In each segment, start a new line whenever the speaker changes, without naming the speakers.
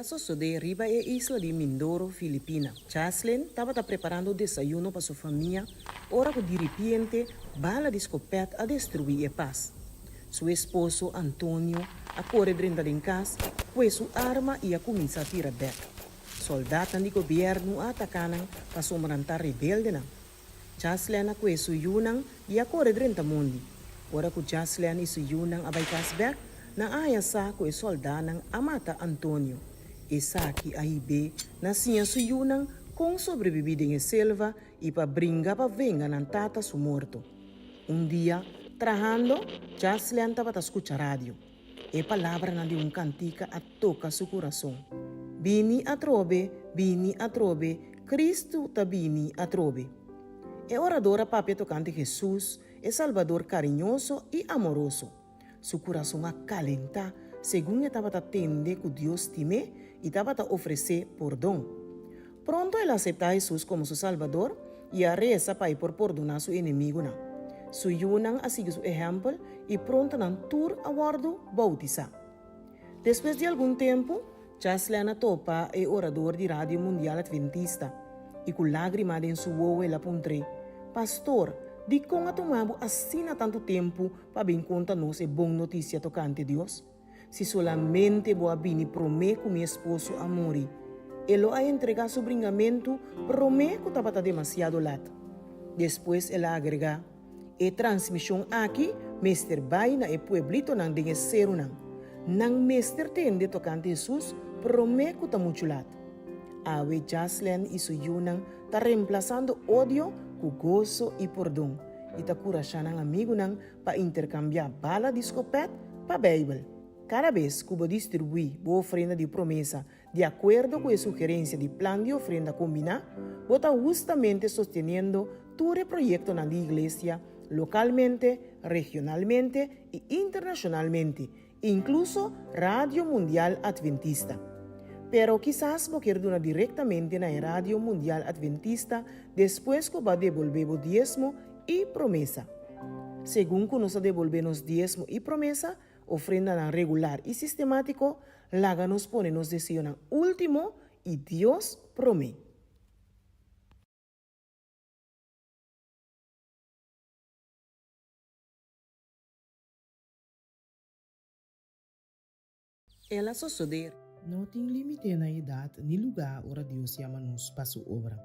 sosodé riba e isla di Mindoro, Filipina. Chaslin tabata preparando desayuno pa su famia ora ku diripiente bala di skopèt a destruí e pas. Su esposo, Antonio, a kore drenta den kas, kue su arma i a kuminsá tira bèk. Sòldatnan di gobièrnu a ataká nan pasobra nan ta rebeldenan. Jaslen a kue su yunan i a kore drenta mondi. Ora ku Jaslen i su yunan a bai kas bèk, nan a haña sa ku e sòldánan a mata Antonio. Esaki a hib'é na siña su yunan kon sobrebibí den e selva i pa bringa pa venga nan tata su morto. Un dia, trahando, Jaslen tabata skucha radio. E palabranan di un kantika a toka su kurason. Bini atrobe, bini atrobe, Kristu ta bini atrobe. E orador a papia tokante Hesus, e Salbador kariñoso i amoroso. Su kurason a kalentá segun e tabata tende ku Dios stim'é i tabata ofres'é pordon. Pronto el a aseptá Hesus komo su Salbador i a resa pa e por pordoná su enemigunan. Su yunan a sigui su ehèmpel i pronto nan tur a wòrdu boutisá. Despues di algun tempu, Chaslin a topa e orador di Radio Mundial Adventista i ku lágrima den su wowo el a puntr'é, Pastor, dikon a tuma bo asina tantu tempu pa bin konta nos e bon notisia tokante Dios? Si solamente bo a bini promé ku mi esposo a muri. E lo a entregá su bringamentu promé ku tabata demasiado lat. Despues el a agregá, E transmishon aki mester bai na e pueblitonan den e serunan. Nan mester tende tokante Hesus promé ku ta muchu lat. Awe Jaslen i su yunan ta remplasando odio ku goso i pordon i ta kurashá nan amigunan pa interkambiá bala di skopèt pa Beibel. Kada bes ku bo distribuí bo ofrenda di promesa di akuerdo ku e sugerensia di plan di ofrenda kombiná, bo ta hustamente sosteniendo tur e proyektonan di Iglesia lokalmente, regionalmente i internashonalmente, inkluso Radio Mundial Adventista. Pero kisas bo kier duna direktamente na e Radio Mundial Adventista despues ku bo a debolbé bo diesmo i promesa. Segun ku nos a debolbé nos diesmo i promesa, ofrendanan regular i sistemátiko, laga nos pone nos deseonan último i Dios promé. El a sosodé.
No tin límite na edat ni lugá ora Dios yama nos pa su obra.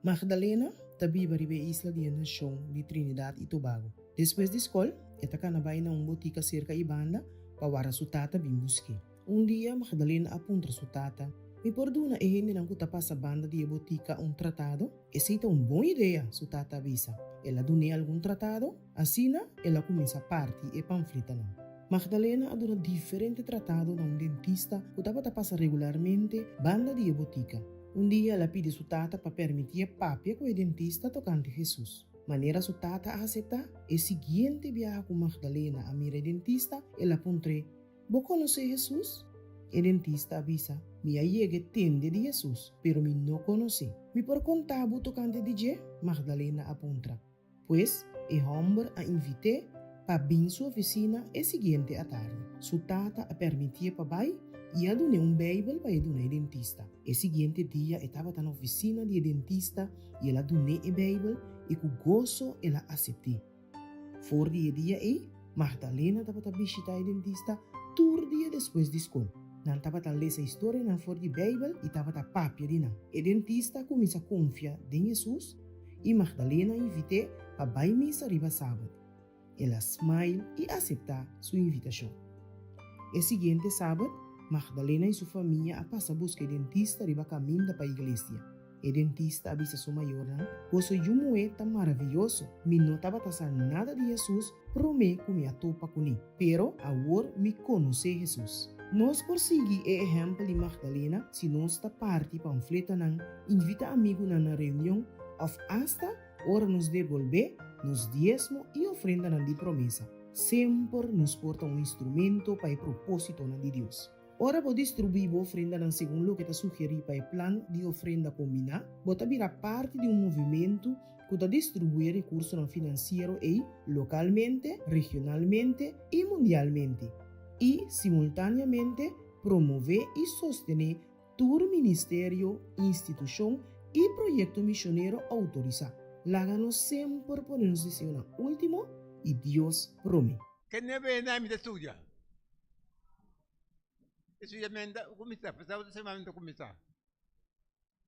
Magdalena ta biba riba e isla di e nashon di Trinidad i Tobago. Despues di skol, e ta kana bai na un botika serka i banda pa wara su tata bin busk'é. Un dia Magdalena a puntra su tata, Mi por duna e hendenan ku ta pasa banda di e botika un tratado? Esei ta un bon idea, su tata a bisa. El a dun'é algun tratado. Asina el a kuminsá parti e pamfletanan. Magdalena a duna diferente tratado na un dentista ku tabata pasa regularmente banda di e botika. Un dia el a pidi su tata pa permitié papia ku e dentista tokante Hesus. Manera su tata a aseptá, e siguiente biaha ku Magdalena a mira e dentista, el a puntr'é, Bo konosé Hesus? E dentista a bisa, Mi a yega e tende di Hesus, pero mi no konosé. Mi por konta bo tokante di dje? Magdalena a puntra. Pues, e hòmber a invit'é pa bin su ofisina e siguiente atardi. Su tata a permitié pa bai i a dun'é un Beibel pa e duna e dentista. E siguiente dia e tabata na ofisina di e dentista i el a dun'é e Beibel i ku goso el a asept'é. For di e dia ei, Magdalena tabata bishitá e dentista tur dia despues di skol. Nan tabata lesa historianan for di Beibel i tabata papia di nan. E dentista a kuminsá konfia den Hesus i Magdalena a invit'é pa bai misa riba sabat. El a smile i aseptá su invitashon. E siguiente sabat, Magdalena i su famia a pasa buska e dentista riba kaminda pa iglesia. E dentista a bisa su mayornan, Boso yu muhé ta maravioso. Mi no tabata sa nada di Hesus promé ku mi a topa kuné, pero awor mi konosé Hesus. Nos por sigui e ehèmpel di Magdalena si nos ta parti pamfletanan, invitá amigunan na reunion òf asta ora nos debolbé nos diesmo i ofrendanan di promesa. Semper nos por ta un instrumento pa e propósitonan di Dios. Ora bo distribuí bo ofrendanan segun loke ta sugerí pa e plan di ofrenda kombiná, bo ta bira parti di un movimentu ku ta distribuí e rekursonan finansiero ei lokalmente, regionalmente i mundialmente, i simultáneamente. promové i sostené tur ministerio, institushon i proyekto mishonero outorisá. Laga nos semper pone nos deseonan último i Dios promé.
Ke nebe na mi ta studia. E studiamento ta kuminsá, pasado otro semana mi ta kuminsá.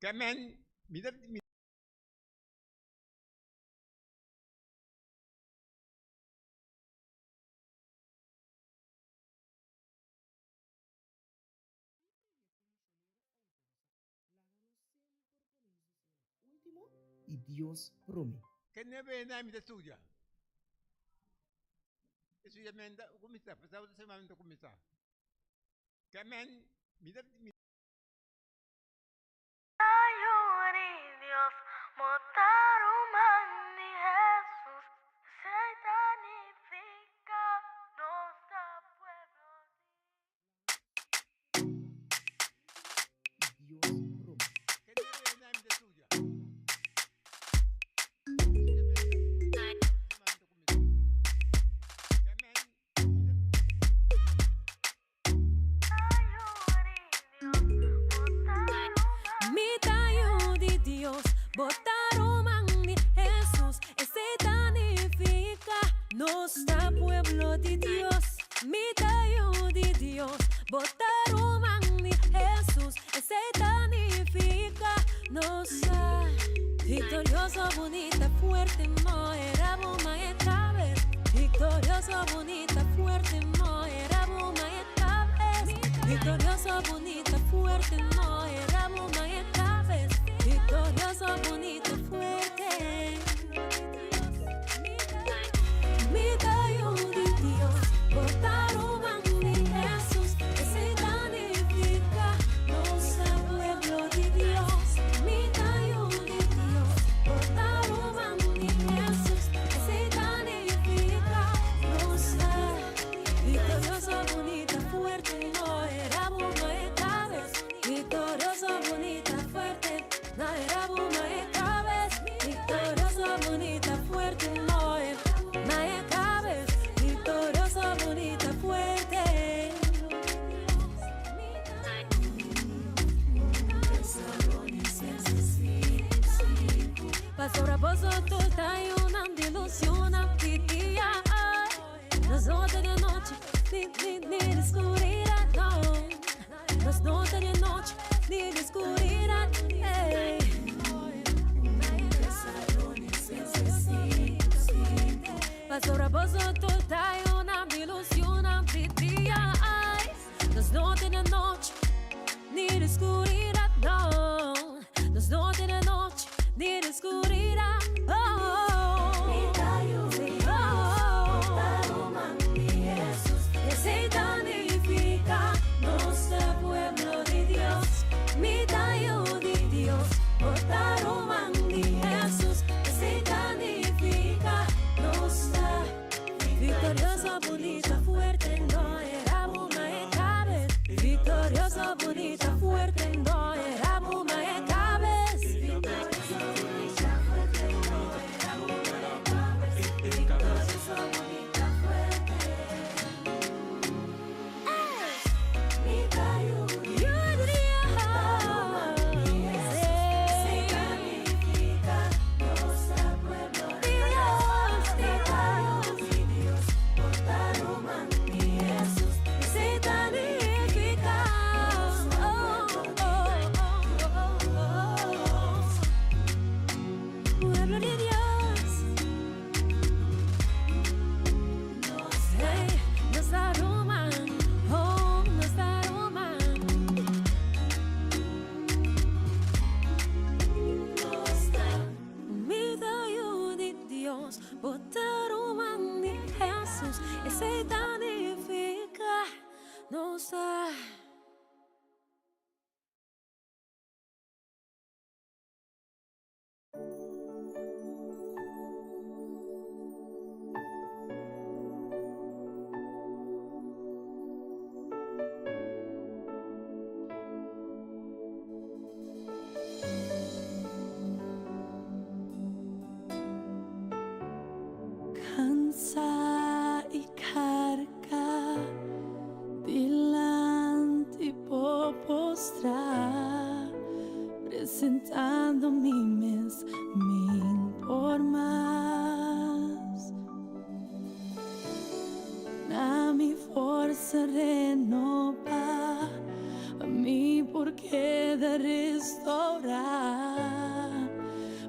Ke men mi ta.
Último i Dios promé.
Ke nebe na mi ta studia. E studiamento ta kuminsá, pasado otro semana mi ta kuminsá. Ke men mi ta.
Mi ta yu di Dios, bo ta ruman di Hesus, esei ta nifiká nos ta pueblo di Dios. Mi ta yu di Dios, bo ta ruman di Hesus, esei ta nifiká nos ta viktorioso, bunita, fuerte, no era bo ma e ta bes. Viktorioso, bunita, fuerte, no era bo ma e ta bes. Viktorioso, bunita, fuerte, no era bo ma e ta bes. Viktorioso, bunita, fuerte. Mi ta yu di Dios, bo ta ruman di Hesus, esei ta nifiká nos ta pueblo di Dios. Mi ta yu di Dios, bo ta ruman di Hesus, esei ta nifiká nos ta viktorioso, bunita, fuerte, no era bo ma e kabes. Viktorioso, bunita, fuerte, no era bo ma e kabes. Viktorioso, bunita, fuerte, no e ma e kabes. Viktorioso, bunita, fuerte. Pasobra boso tur ta yunan di ilusionnan di dia. Nos no ta di anochi, ni, ni, ni di skuridat, no. Nos no ta di anochi, ni di skuridat, ey. Pasobra boso tur ta yunan di ilusionnan di dia. Nos no ta di anochi, ni di skuridat, no. Nos no ta di anochi, ni di skuridat, oh. Esei ta nifiká nos ta pueblo di Dios. Mi ta yu di Dios, bo ta ruman di Hesus. Esei ta nifiká nos ta viktorioso, bunita, fuerte, no era bo ma e kabes. Viktorioso, bunita, fuerte, no era bo ma e kabes. Pueblo di Dios. Hey, nos ta ruman, oh, nos ta ruman. Mi ta yu di Dios, bo ta ruman di Hesus, esei ta nifiká nos ta.
Kansa i karga dilanti.
postrá, presentando mi mes mi'n por mas. Na mi forsa renobá, pa mi por keda restourá,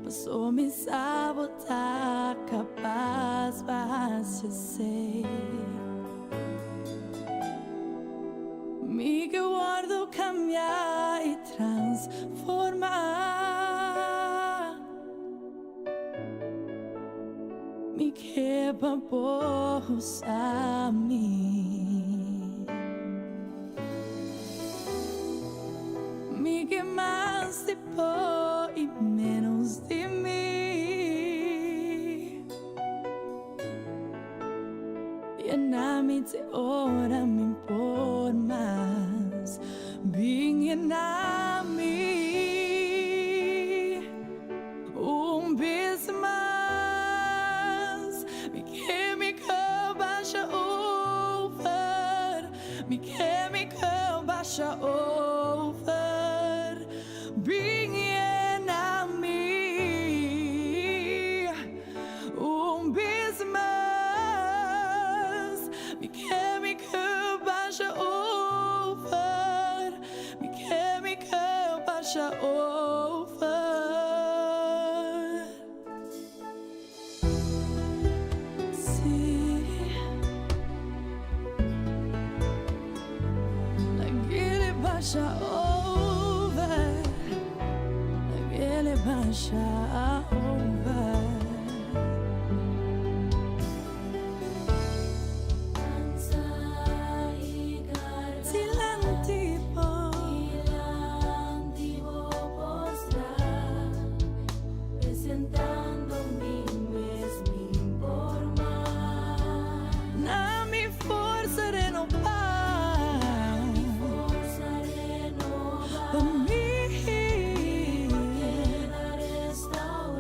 paso mi sa bo ta kapas pa hasi esei. Mi ke wòrdu kambiá i transformá. Mi ke pa bo usa mi. Mi ke mas di bo i ménos di mi. Yena mi te ora mi por mas. Bin yena mi un bes mas. Mi ke mi ke basha over. Mi ke mi ke basha over. Bin yena mi un bes mas. Mi ke mi ke basha over. Mi ke mi ke basha over. Sí. Lag'é basha over. Lag'é basha over. Dilanti bo.
Dilanti bo postrá, presentando mi mes mi'n por mas.
Na mi forsa renobá.
Forsa renobá,
Pa mi.
Keda restourá.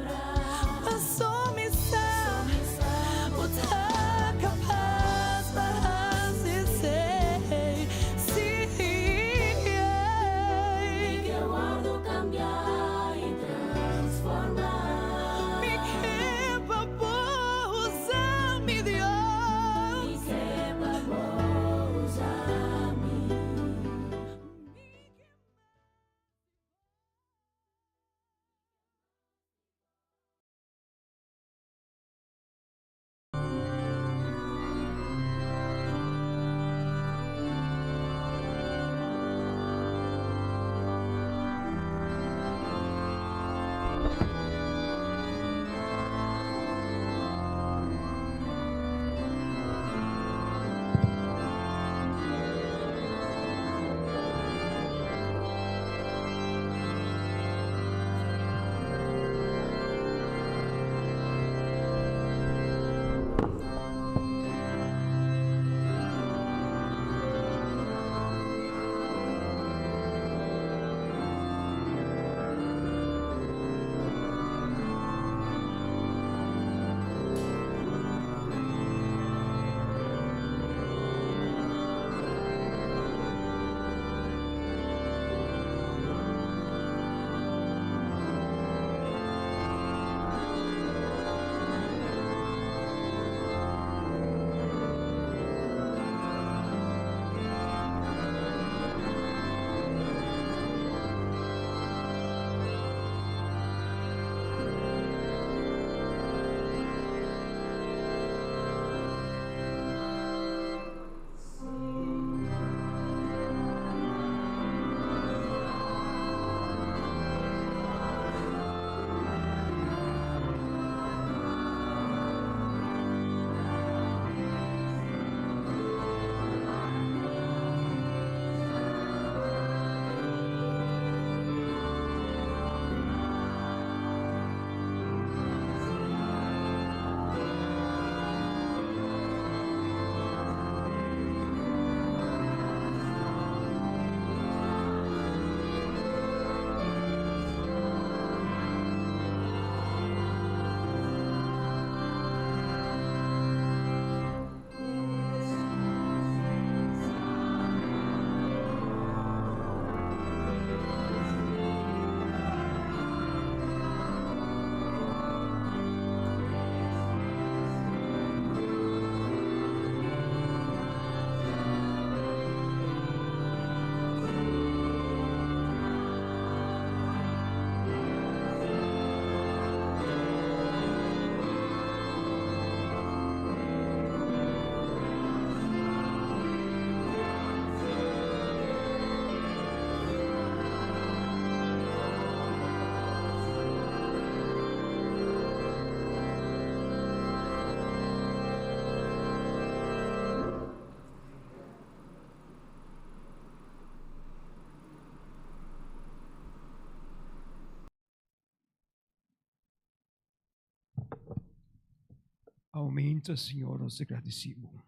Aumenta, Señor, nos ta gradisí Bo.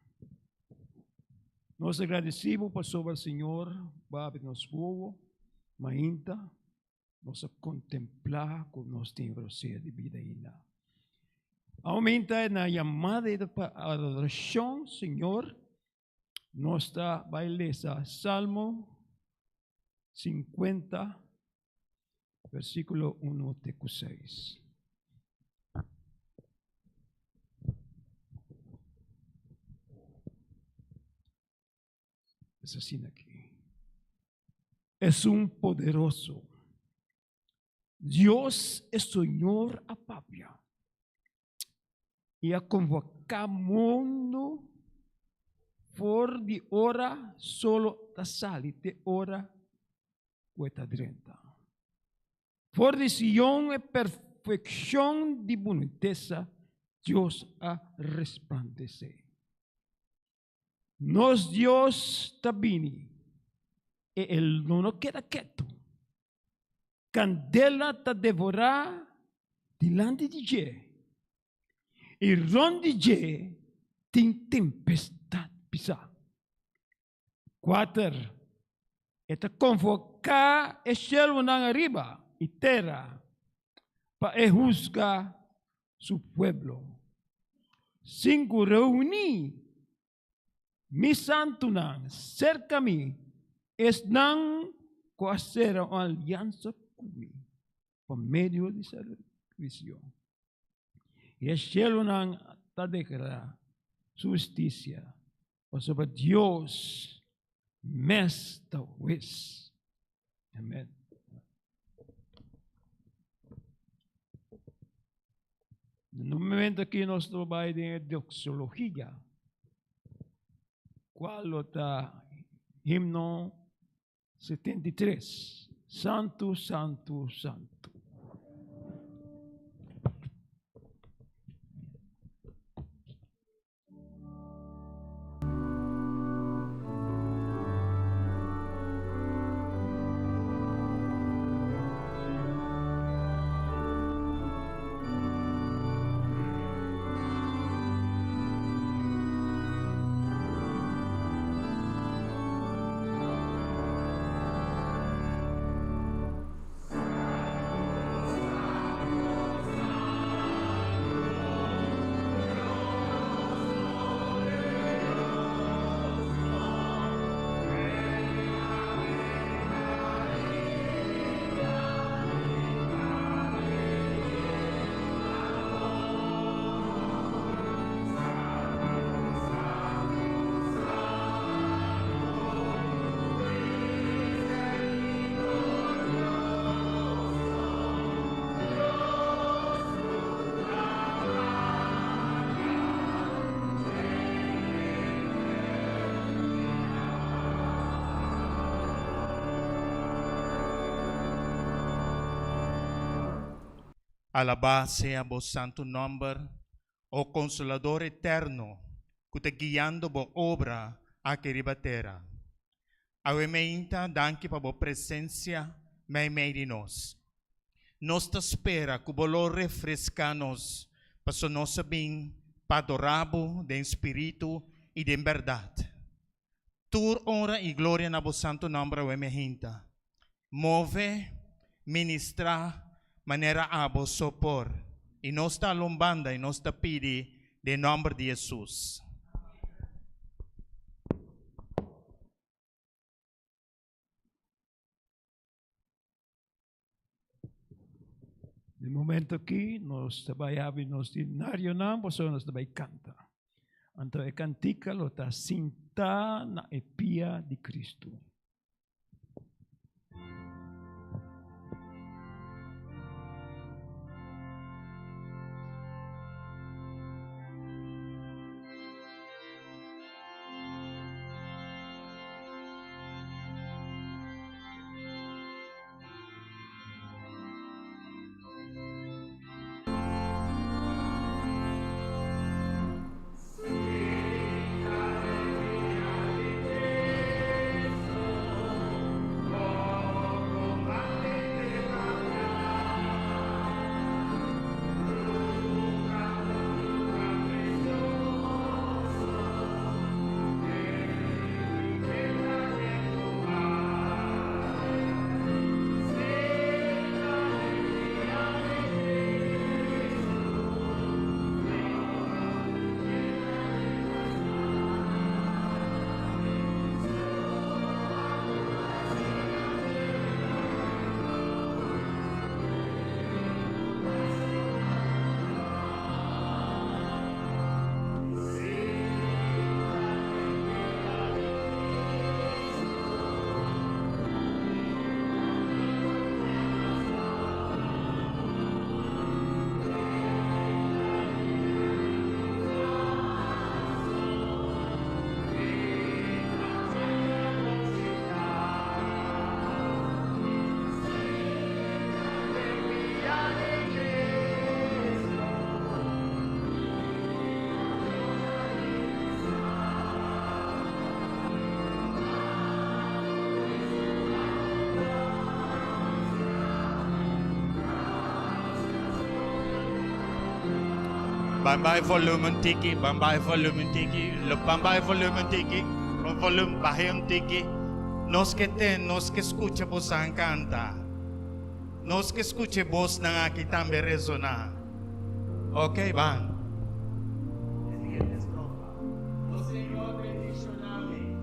Nos ta gradisí Bo pasobra, Señor, Bo a abri nos wowo mainta, nos a kontemplá ku nos tin rosea di bida ainda. Aumenta na yamada pa adorashon, Señor, nos ta bai lesa Salmo 50, versíkulo 1 te ku 6. Es asina aki. Esun poderoso. Dios e Señor a papia i a konvoká mundu for di ora solo ta sali te ora ku e ta drenta. For di Sion e perfekshon di bunitesa Dios a resplandesé. Nos Dios ta bini i e lo no keda ketu. Kandela ta devorá dilanti di dje, i rònt di dje tin tempestat pisá. Kuater, e ta konvoká e shelunan ariba i tera pa e husga su pueblo. Sinku, reuní mi santunan serka mi, esnan ku a sera un aliansa ku mi pa medio di sakrifisio. I e shelunan ta deklará su hustisia, pasobra Dios mes ta hues. Amen. Na un momento aki nos lo bai den e doxologia, cual lo ta himno 73, Santu, Santu, Santu.
Alabá sea bo santu nòmber, o Konsolador eterno, ku ta guiando bo obra aki riba tera. Awe meinta danki pa bo presensia meimei di nos. Nos ta spera ku bo lo refreská nos, paso nos a bin pa adorá bo den spiritu i den bèrdat. Tur onra i gloria na bo santu nòmber awe meinta. Move, ministrá manera abo so por. I nos ta alun banda i nos ta pidi den nòmber di Hesus.
Den momento aki nos ta bai habri nos dinarionan pasobra nos ta bai kanta. Anto e kantika lo ta Sintá na e pia di Kristu.
Ban bai volumen tiki, ban bai volumen tiki, ban bai volumen tiki, volume bahe un tiki. Nos ke ten, nos ke skucha bosan kanta. Nos ke skucha e bosnan aki tambe resoná. Ok, ban. E siguiente estrofa. O Señor bendishoná mi.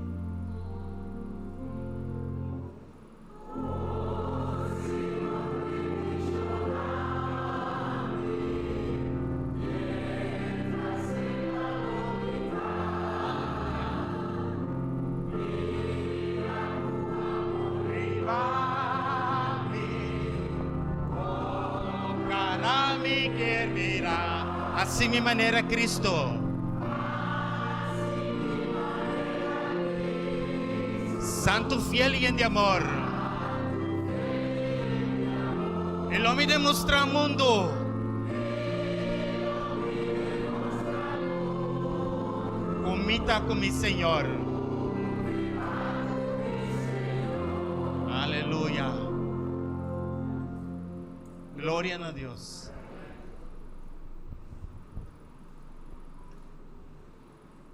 Así mi manera Cristo. Santu fiel i yen di amor. E lo mi demostrá mundu. Ku mi ta ku mi Señor. Aleluya. Gloria na Dios.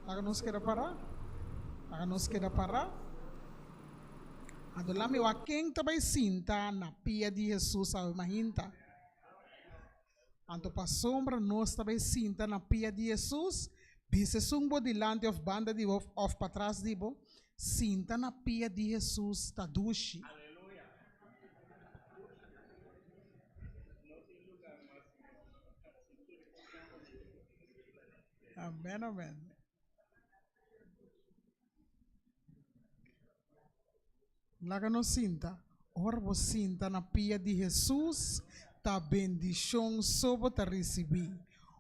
Laga nos keda pará. Laga nos keda pará. Anto la mi wak ken ta bai sinta na pia di Hesus awe mahinta. Anto pasobra nos ta bai sinta na pia di Hesus, bisa esun bo dilanti of banda di bo of patras di bo, sinta na pia di Hesus ta dushi. Amen, amen. Laga nos sinta. Ora bo sinta na pia di Hesus, ta bendishon so bo ta risibí.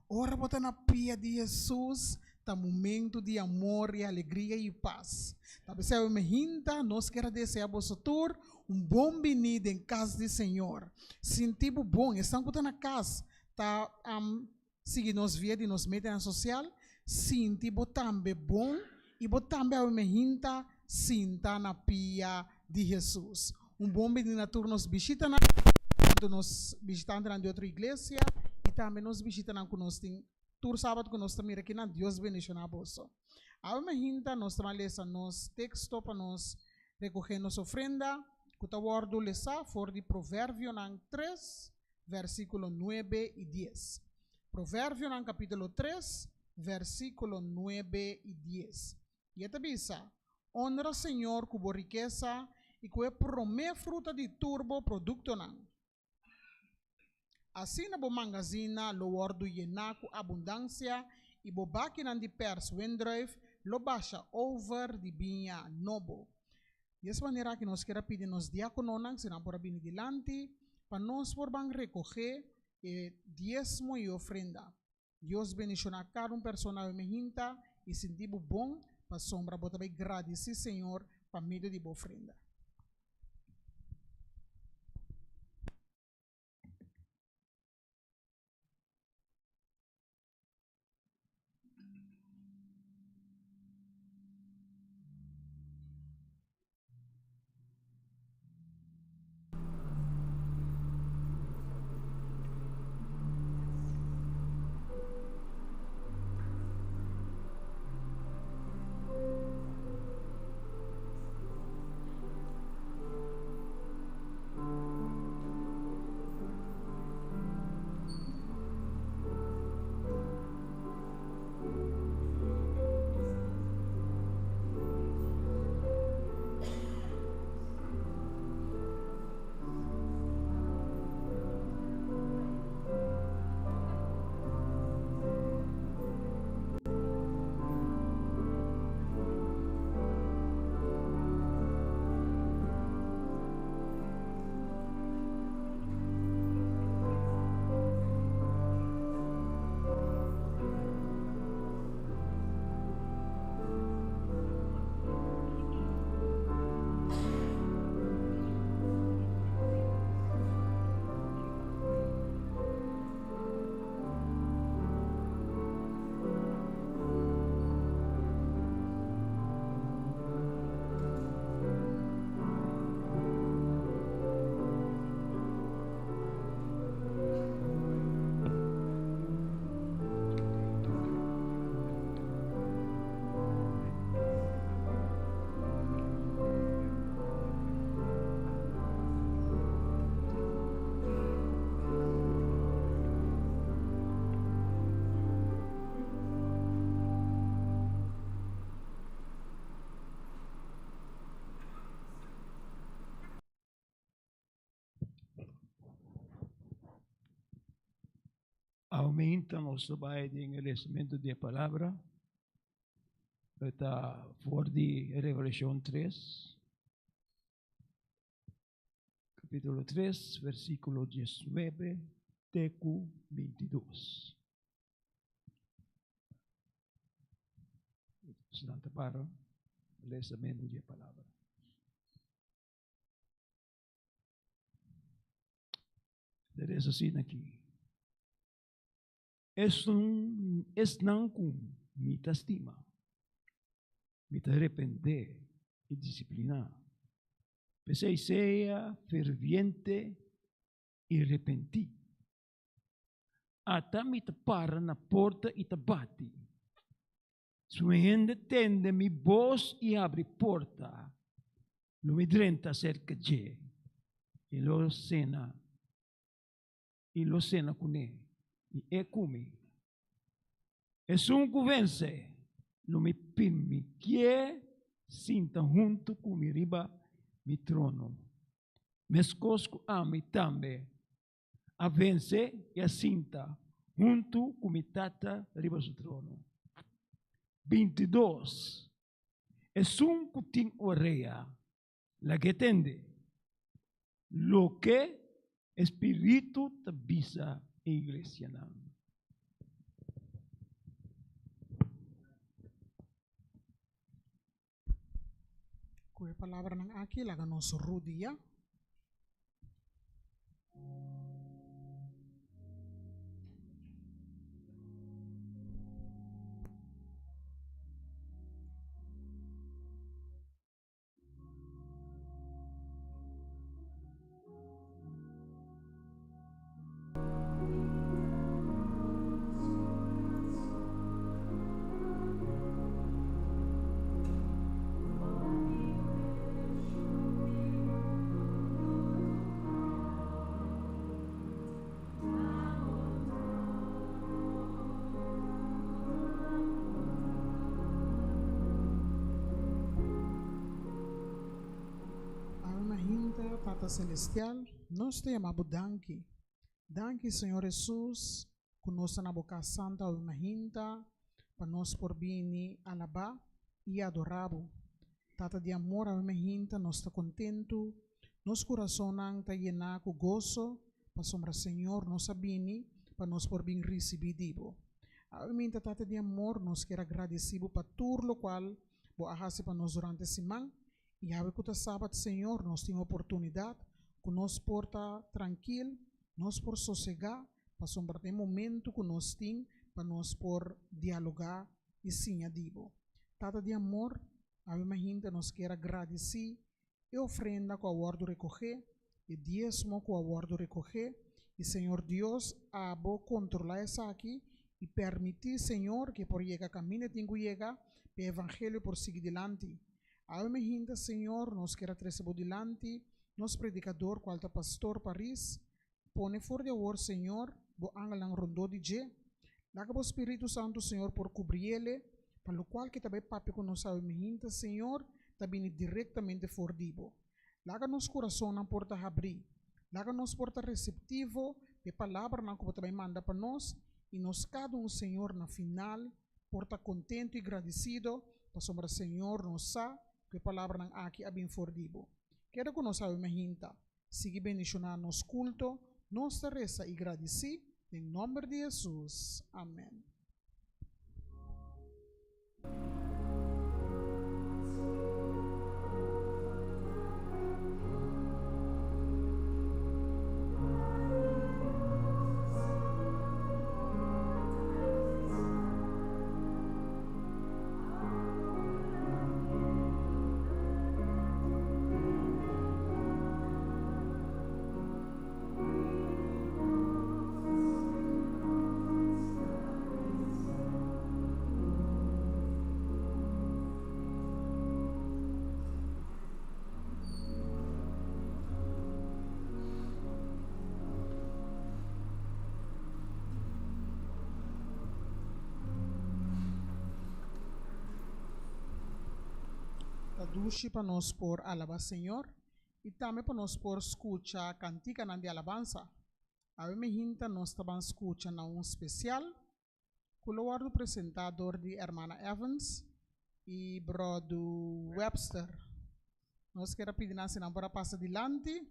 Ora bo ta na pia di Hesus, ta momento di amor i alegria i pas. Ta p'esei awe mehinta nos kier a desea boso tur un bon biní den kas di Señor. Sinti bo bon. Esnan ku ta na kas ta Sigui nos via di nos medianan sosial, sinti bo tambe bon i bo tambe awe mehinta sinta na pia di Hesus. Un bon bini na tur nos bishitanan, tantu nos bishitantenan di otro iglesia i tambe nos bishitanan ku nos tin tur sabat ku nos ta mira kinan. Dios bendishoná boso. Awe mehinta nos ta ban lesa nos teksto pa nos rekohé nos ofrenda ku ta wòrdu lesá for di Proverbionan tres versíkulo nuebe i dies. Proverbionan kapítulo tres, versíkulo nuebe i dies. I e ta bisa, Onra Señor ku bo rikesa i ku e promé fruta di tur bo produktonan. Asina bo mangazina lo wòrdu yená ku abundansia i bo bakinan di pèrs wendrùif lo basha over di biña nobo. Di es manera aki nos kier a pidi nos diakononan, si nan por a bini dilanti, pa nos por ban rekohé e diesmo i ofrenda. Dios bendishoná kada un persona awe mehinta i sinti bo bon pasobra bo ta bai gradisí Señor pa medio di bo ofrenda.
Awor nos ta bai den e lesamentu di e palabra. Ta for di Revelashon 3. Kapítulo 3, versíkulo 19 te 22. Santa para lesamentu di e palabra. Ta asina aki. Esun esnan ku mi ta stima. Mi ta reprendé i disipliná. P'esei sea ferviente i repentí. Ata mi ta para na porta i ta bati. Si un hende tende mi bos i habri porta, lo mi drenta serka dje i lo sena i lo sena kuné i e ku mi. Esun ku vense, lo mi permitié sinta huntu ku mi riba mi trono, meskos ku ami tambe a vense i a sinta huntu ku mi Tata riba su trono. 22 Esun ku tin orea, lag'é tende loke e spiritu ta bisa e iglesianan.
Ku e palabranan aki laga nos rudia. Alma hinta Tata Celestial, nos ta yama bo danki. Danki Señor Hesus ku nos ta na bo kas santa awe mahinta pa nos por bini alabá i adorá bo. Tata di amor awe mahinta nos ta kontentu, nos kurasonnan ta yená ku goso pasobra Señor nos a bini pa nos por bin risibí di bo. Awe mahinta Tata di amor nos kier a gradisí bo pa tur lokual bo a hasi pa nos durante siman I awe ku ta Sabat Señor nos tin oportunidat ku nos por ta trankil, nos por sosegá, pasobra ta e momentu ku nos tin pa nos por dialogá i siña di Bo. Tata di amor, awe mainta nos kier a gradisí e ofrenda ku a wòrdu rekogé, e diesmo ku a wòrdu rekogé, i Señor Dios abo kontrolá esaki i permití Señor ku e por yega kaminda e tin ku yega pa e evangelio por sigui dilanti. Awe mi hinta, Señor, nos kier a trece bo dilanti nos predicador cual ta Pastor Paris. Pone for di awor, Señor, bo angelnan rondó di dje. Laga bo Spiritu Santu, Señor, por cubriele, pa locual ke ta bay papia cu nos awe mi hinta, Señor, ta bini directamente for di bo. Laga nos curasonnan por ta habrí. Laga nos por ta receptivo pa e palabranan cu bo ta bay manda pa nos, y nos cada un, Señor, na final por ta kontentu i gradisido pasobra Señor nos sa ku e palabranan aki a bin for di bo. Keda ku nos awe mahinta. Sigui bendishoná nos kulto, nos ta resa i gradisí den nòmber di Hesus. Amèn. Ta dushi pa nos por alaba Señor i tambe pa nos por skucha kantikanan di alabansa. Awe mehinta nos ta ban skucha na un spesial ku lo wòrdu presentá dor di Hermana Evans i Brodu Webster. Nos kier a pidi nan si nan por a pasa dilanti.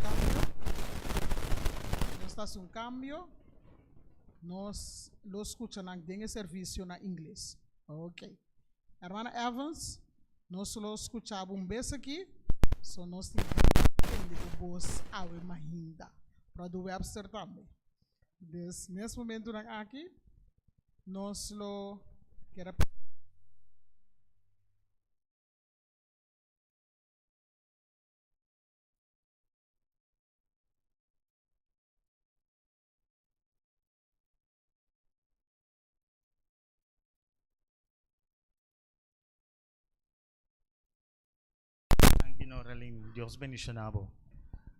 Cambio. Nos ta haci un cambio. Nos lo scucha nan den e servicio na ingles. Ok. Hermana Evans, nos lo scucha bo un bes aki. So nos tin tende bo bos awe mahinda. Brother Webster tambe. Dus nes momentonan aki nos lo keda.
Danki Noralyn, Dios bendiciona bo.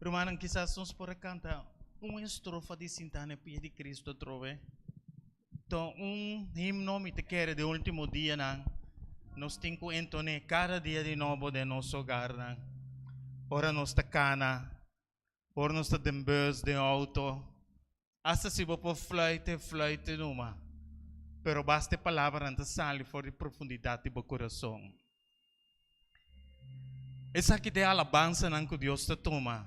Rumannan kisas nos por a canta un estrofa di Sinta na e pia di Cristo atrobe. Ta un himno mi ta kere den ultimo dianan nos tin cu entone cada dia di nobo den nos hogarnan. Ora nos ta cana, ora nos ta den bus, den auto, Asta si bo por fluite, fluite numa. Pero basta e palabranan ta sali for di profundidat di bo kurason. Esaki ta e alabansanan ku Dios ta tuma,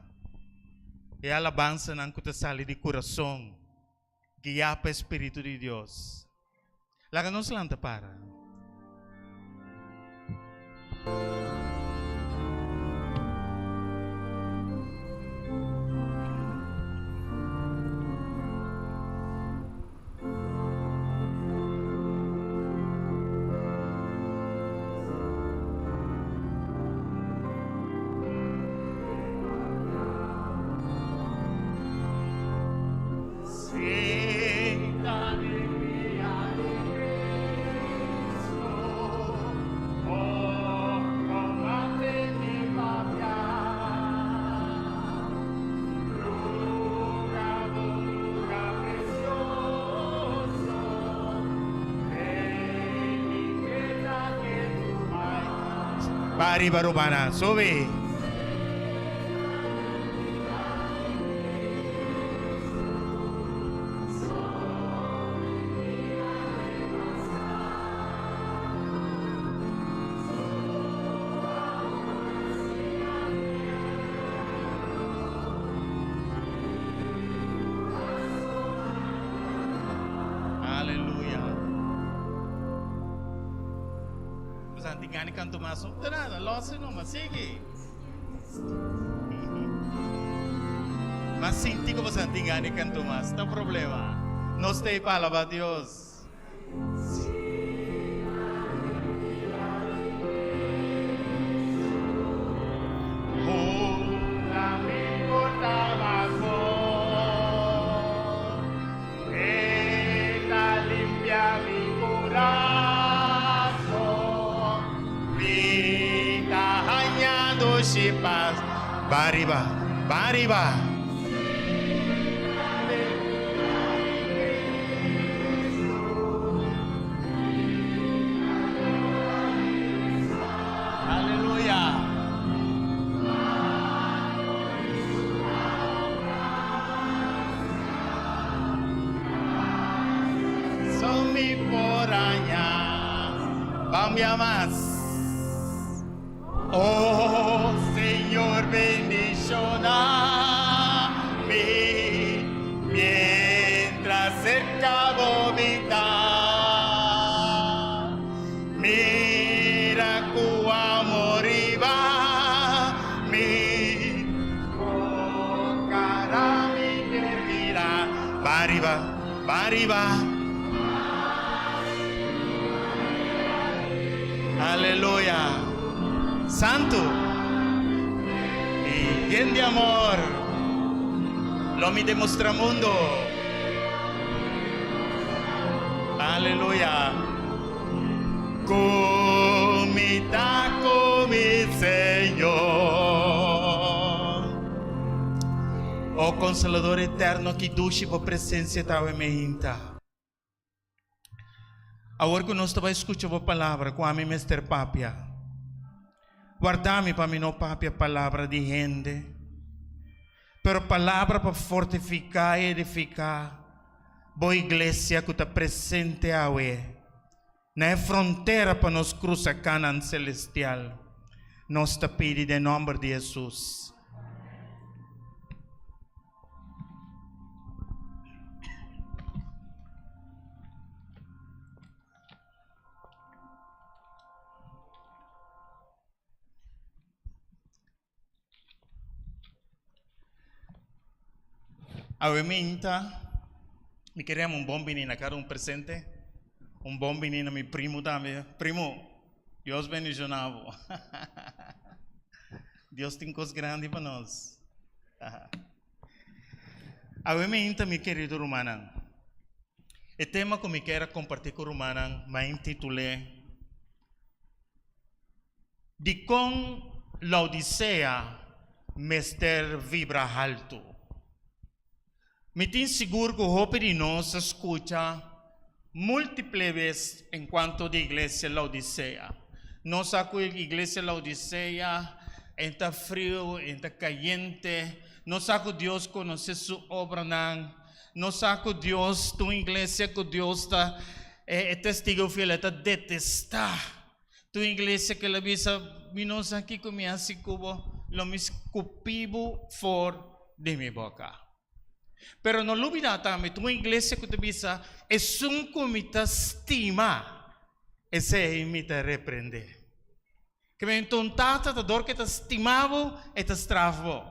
e alabansanan ku ta sali di kurason, guiá pa e spiritu di Dios. Laga nos lanta para. Ba ariba rumannan, subi. Aleluya. Pues anti gani canto mas, no nada, los no mas, sigue. Mas sinti ku boso tin gana di kantu mas, no problema. Nos ta ei pa alabá Dios. E ta limpia mi kurason. Mi ta haña dushi pas. Ba riba, ba riba. Aleluya. Son mi por aña, bambia mas. Oh Señor bendiciona mi mientras cerca bo mi ta. Mira cu amor riba mi. Bo cara mi kier mira. Ba riba, ba riba. Aleluya. Santu y yen di amor. Lo mi demostra mundo. Aleluya. Ku mi ta ku mi Señor. O Consolador eterno, ki dushi bo presencia ta awe meinta. Awor ku nos ta bai skucha bo palabra ku ami mester papia, warda mi pa mi no papia palabra di hende, pero palabra pa fortifiká i edifiká bo iglesia ku ta presente awe na e frontera pa nos krusa Kanan selestial. Nos ta pidi den nòmber di Hesus. Awe minta mi kere yama un bon bini na kada un presente, un bon bini na mi primo tambe. Primo, Dios bendiciona bo. Dios tin cos grandi pa nos. Awe minta mi kerido rumannan, e tema cu mi kier a comparti cu rumannan m'a intitul'e Dikon Laodisea mester vibra haltu? Mi tin sigur ku hopi di nos a skucha múltiple bes enkuanto di Iglesia Laodisea. Nos sa ku Iglesia Laodisea e ta friu, e ta kayente. Nos sa ku Dios konosé su obranan. Nos sa ku Dios ta un iglesia ku Dios ta e testigo fiel, e ta detestá. Tu iglesia ke la bisa, Mi no sa kiko mi hasi ku bo, lo mi skupi bo for di mi boka. Pero no lubida tambe, tu iglesia ku ta bisa, Esun ku mi ta stima, esei mi ta reprende. Ke men un tata ta dor ke ta stima bo, e ta straf bo.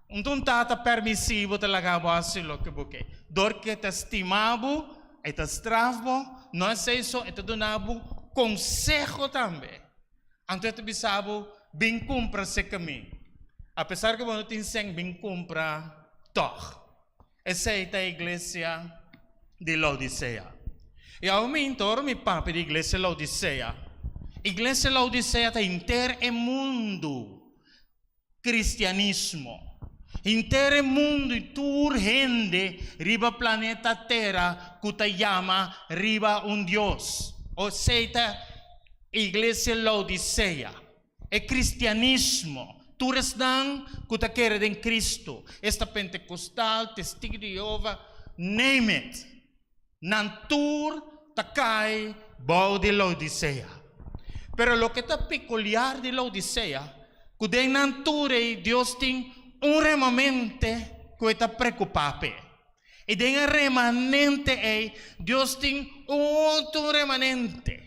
Un tata permisivo ta laga bo hasi loke bo ke. Dor ke ta stima bo, E ta straf bo, no esei so, e ta duna bo konseho tambe. Anto e ta bisa bo, bin kumpra seka mi. Apesar ku bo no tin sèn, bin kumpra tòg. Esei ta e iglesia di Laodisea. I awe mi hinta ora mi papia di iglesia Laodisea. Iglesia Laodisea ta henter e mundu. Cristianismo. Henter e mundu y tur hende riba planeta Tera cu ta yama riba un Dios. Osei ta Iglesia Laodicea. E cristianismo. Tur esnan cu ta kere den Cristo. Esta Pentecostal, Testigo di Jehova, name it. Nan tur ta kai bou di Laodisea. Pero loke ta pekuliar di Laodisea, ku den nan tur ei Dios tin un remamente ku e ta preokupá p'e. I den e remanente ei Dios tin un otro remanente.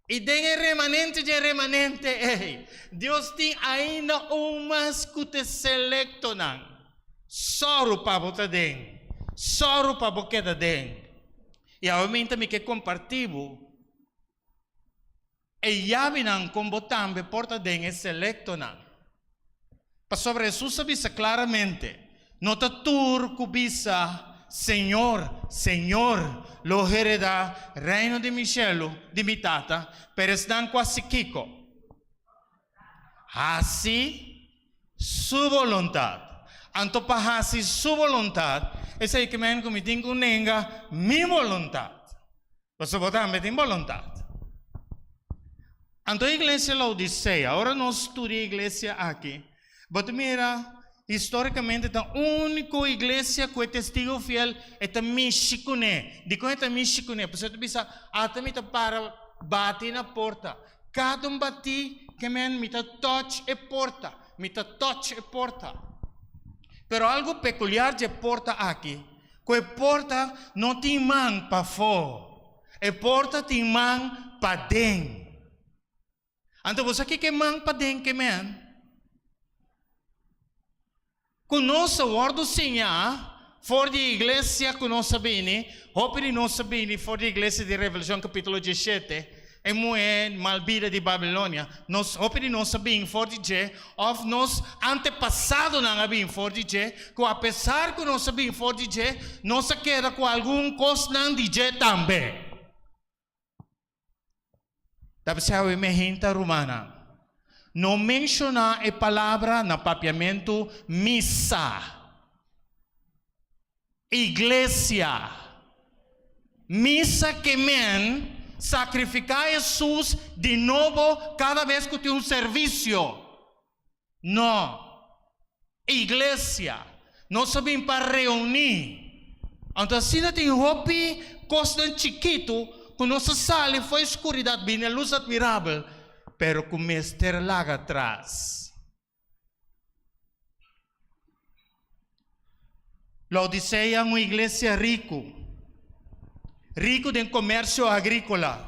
I den e remanente dje remanente ei, Dios tin ainda un mas ku ta e selektonan. Sòru pa bo ta den. Sòru pa bo keda den. I awe minta mi ke kompartí bo e yabinan kon bo tambe por ta den e selektonan. Pasobra Hesus a bisa klaramente, No ta tur ku bisa, Señor, Señor, lo heredá reino di mi shelu, di mi Tata, pero esnan ku hasi kiko? Hasi Su boluntat. Anto pa hasi Su boluntat, esei ke men ku mi tin ku nenga mi boluntat. Pasobra bo tambe tin boluntat. Anto e iglesia Laodisea, ora nos studia e iglesia aki, bo ta mira histórikamente ta úniko iglesia ku e testigo fiel e ta mishi kuné. Dikon e ta mishi kuné? Pasobra e ta bisa, Ata mi ta para bati na porta. Kada un batí ke men mi ta touch e porta, mi ta touch e porta. Pero algu pekuliar dje porta aki Ku e porta no tin man pafó, e porta tin man paden. Anto bo sa kiko e man paden ke men? Ku nos a wòrdu siñá for di iglesia ku nos a bini, hopi di nos a bini for di iglesia di Revelashon kapítulo diesshete, E muhé mal bida di Babilonia. Nos, hopi di nos a bin for di dje, òf nos antepasadonan a bin for di dje, ku apesar ku nos a bin for di dje, nos a keda ku algun kosnan di dje tambe. Ta p'esei awe mi hinta rumannan, no menshoná e palabra na papiamentu misa. Iglesia. Misa ke men sakrifiká Hesus di nobo kada bes ku tin un servisio. No. Iglesia. Nos a bin pa reuní. Anto asina tin hopi kosnan chikitu ku nos a sali for e skuridat bini e lus atmirabel, pero ku mester laga atras. Laodisea un iglesia riku, riku den komersio agríkola,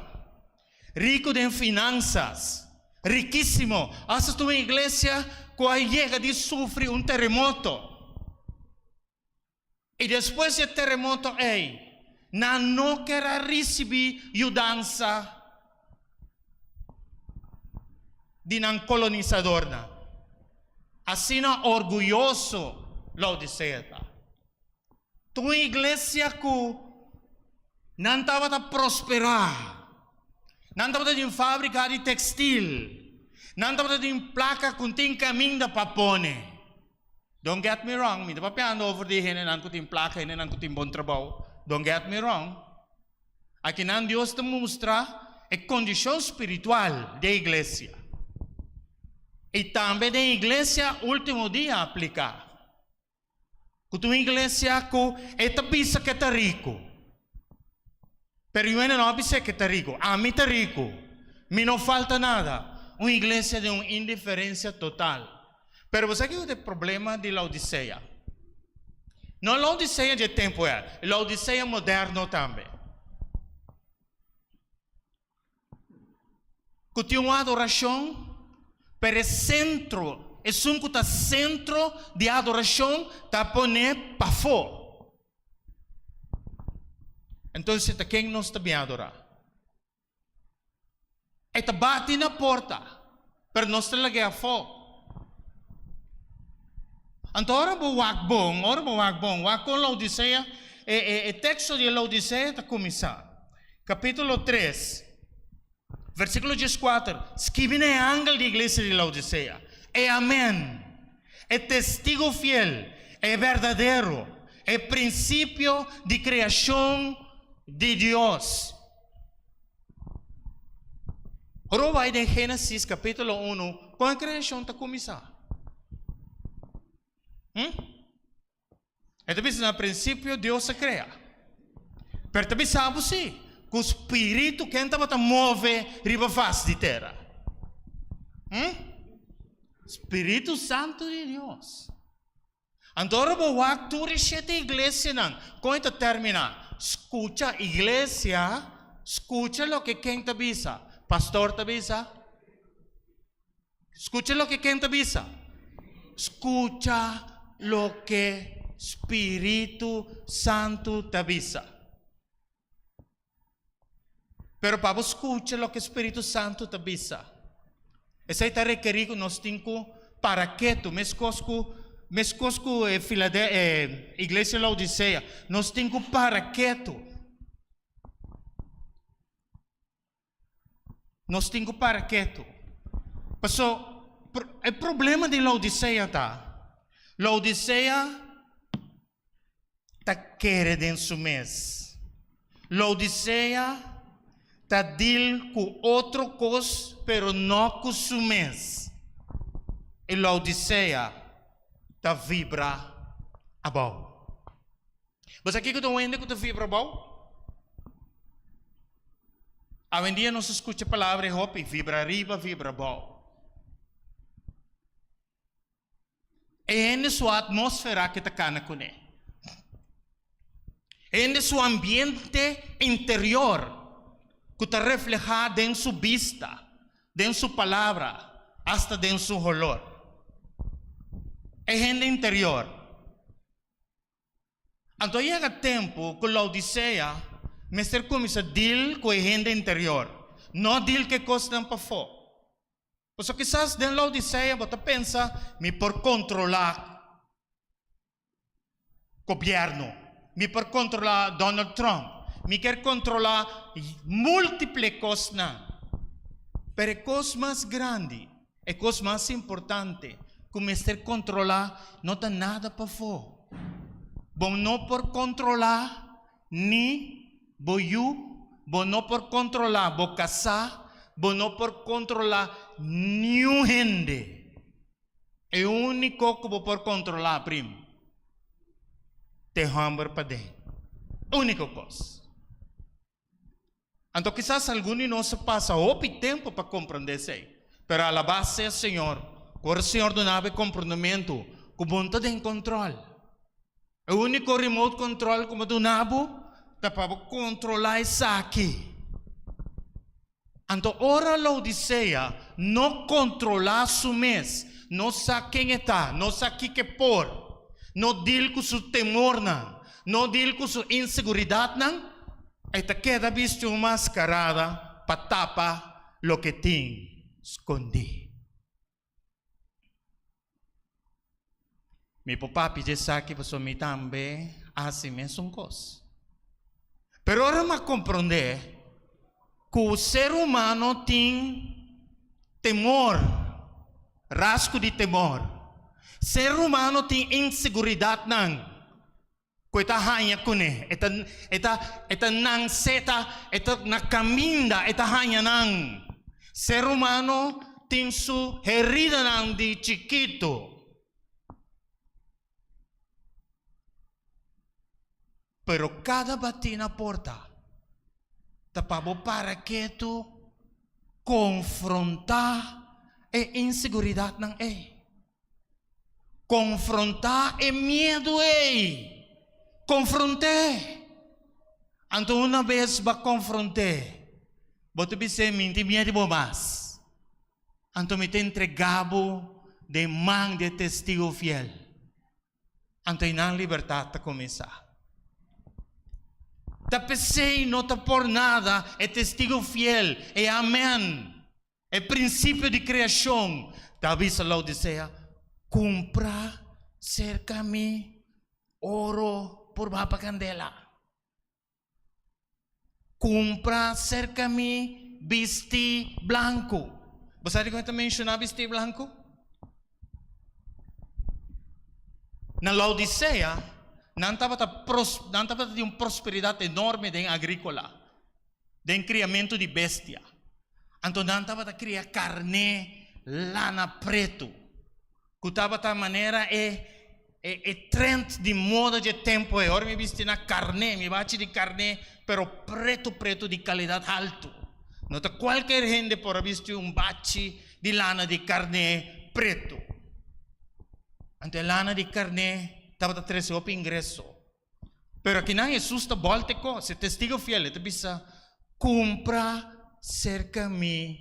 riku den finansas, rikísimo. Asta ta un iglesia ku a yega di sufri un teremoto. I despues di e teremoto ei, nan no ker a risibí yudansa di nan kolonisadornan. Asina orguyoso Laodisea ta. Ta un iglesia ku nan tabata prosperá. Nan tabata tin fábrika di tekstil. Nan tabata tin plaka ku tin kaminda pa pone. Don't get me wrong, mi ta papiando over di hendenan ku tin plaka, hendenan ku tin bon trabou. Don't get me wrong. Akinan Dios ta mustra e kondishon spiritual di e iglesia. I tambe den iglesia último dia apliká. Ku ta un iglesia ku e ta bisa ku e ta riku. Pero yu hende no a bis'é ke ta riku. Ami ta riku. Mi no falta nada. Un iglesia den un indiferensia total. Pero bo sa kiko ta e problema di Laodisea? No Laodisea dje tempu ei, Laodisea moderno tambe. Ku tin un adorashon, pero e sentro, esun ku ta sentro di adorashon ta pone pafó. Entonces ta ken nos ta bin adorá? E ta bati na porta, pero nos ta lag'é afó. Anto ora bo wak bon, ora bo wak bon, wak kon Laodisea, e, e, e teksto di Laodisea ta kuminsá. Kapítulo 3, versíkulo 14, skibi na e angel di iglesia di Laodisea, e Amen, e testigo fiel, e berdadero, e prinsipio di kreashon di Dios. Ora bo bai den Génesis kapítulo unu, kon e kreashon ta kuminsá? Hm? E ta bisa na prinsipio Dios a krea. Pero ta bisa bo si, ku spiritu ken tabata move riba fas di tera? Hm? Spiritu Santu di Dios. Anto ora bo wak tur e shete iglesianan, kon e ta terminá? Skucha, iglesia, skucha loke ken ta bisa. Pastor ta bisa? Skucha loke ken ta bisa. Skucha loke Spiritu Santu ta bisa. Pero pa bo skucha loke Spiritu Santu ta bisa, esei ta rekerí ku nos tin ku para ketu, meskos ku meskos ku e Filade e iglesia Laodisea, nos tin ku para ketu. Nos tin ku para ketu. Paso e problema di Laodisea ta, Laodisea ta kere den su mes. Laodisea ta deal ku otro kos pero no ku su mes. I Laodisea ta vibra abou. Bo sa kiko ta un hende ku ta vibra abou? Awendia nos ta skucha palabra e hopi, vibra ariba, vibra abou. E hende su atmósfera ke ta kana kuné. E hende su ambiente interior ku ta reflehá den su bista, den su palabra, asta den su holor. E hende interior. Anto a yega tempu ku Laodisea mester kuminsá dil ku e hende interior, no dil ku e kosnan pafó. Pasobra kisas den Laodisea bo ta pensa, Mi por kontrolá gobièrnu, mi por kontrolá Donald Trump, mi kier kontrolá múltiple kosnan. Pero e kos mas grandi E kos mas importante ku mester kontrolá no ta nada pafó. Bo no por kontrolá ni. bo yu, bo no por kontrolá bo kasá, bo no por kontrolá niun hende. E úniko ku bo por kontrolá, prim, ta e hòmber paden. Úniko kos. Anto kisas algun di nos a pasa hopi tempu pa komprondé esei. Pero alabá sea Señor ku ora Señor duna bo e komprondementu ku bo no ta den kontrol. E úniko remote control ku bo duna bo ta pa bo kontrolá esaki. Anto ora Laodisea no kontrolá su mes, no sa ken e ta, no sa kiko e por, no dil ku su temornan, no dil ku su inseguridatnan, E ta keda bisti un maskarada pa tapa loke tin skondí. Mi por papia dje esaki pasobra mi tambe a hasi mesun kos. Pero ora mi a komprondé ku ser humano tin temor, rasgo di temor, ser humano tin inseguridatnan, Ku e ta haña kuné. E ta, e ta, e ta nanse, e ta, e ta na kaminda, e ta haña nan. Ser humano tin su heridanan di chikitu. Pero kada batí na porta ta pa bo para ketu konfrontá e inseguridatnan ei. Konfrontá e miedu ei. Konfront'é. Anto una bes bo a konfront'é, bo ta bis'é, Mi tin miedu di bo mas. Anto mi ta entregá bo den man di e testigu fiel. Anto einan libertat ta kuminsá. Ta p'esei no ta por nada e testigu fiel, e Amèn. E prinsipio di kreashon ta bisa Laodisea, Kumpra serka mi oro purbá pa kandela. Kumpra serka mi bistí blanku. Bo sa dikon e ta menshoná bistí blanku? Na Laodisea, nan tabata nan tabata tin un prosperidat enorme den agríkola. Den kriamentu di bestia. Anto nan tabata kria karné lana pretu, ku tabata manera e e trend di moda dje tempu ei. Ora mi bisti na karné, mi bachi di karné, pero pretu pretu di kalidat haltu. No ta kualker hende por a bisti un bachi di lana di karné pretu. Anto e lana di karné tabata trese hopi ingreso. Pero akinan Hesus ta bòlta e kos, e testigo fiel, e ta bisa, Kumpra serka mi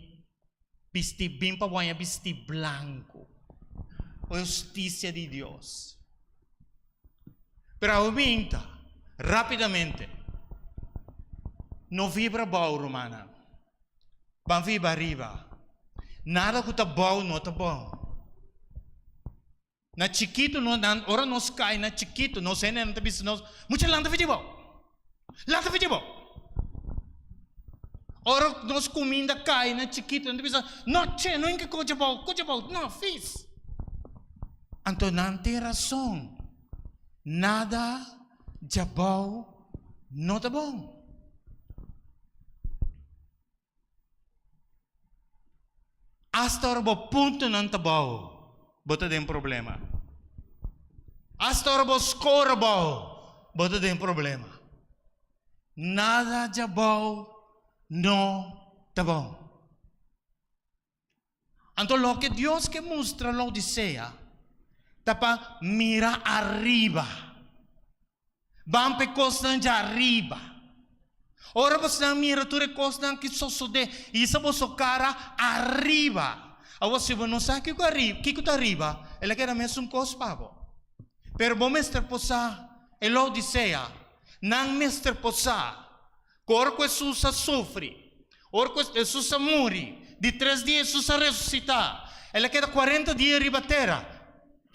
bistí, bin pa waña bistí blanku, o hustisia di Dios. Pero awe binta, rápidamente, no vibra bou, rumannan, ban vibra ariba. Nada ku ta bou no ta bon. Na chikitu no nan ora nos kai na chikitu nos hendenan ta bisa nos mucha lanta fiji bo lanta fiji bo ora nos kuminda kai na chikitu nan ta bisa no che no inke kocha bo kocha bo no fis anto nan tin rason nada djabou no ta bon. Asta ora bo puntonan ta bou, bo ta den problema. Asta ora bo score bou, bo ta den problema. Nada djabou no ta bon. Anto loke Dios ke mustra Laodisea ta pa mira ariba. Ban pa e kosnan dja ariba. Ora bosnan mira tur e kosnan ki sosodé, hisa boso kara ariba. Awor si bo no sa kiko ariba, kiko ta ariba, el a keda mesun kos pa bo. Pero bo mester por sa e Laodisea, nan mester por sa ku ora ku Hesus a sufri, ora ku Hesus a muri, di tres dia Hesus a resusitá, el a keda kuarenta dia riba tera,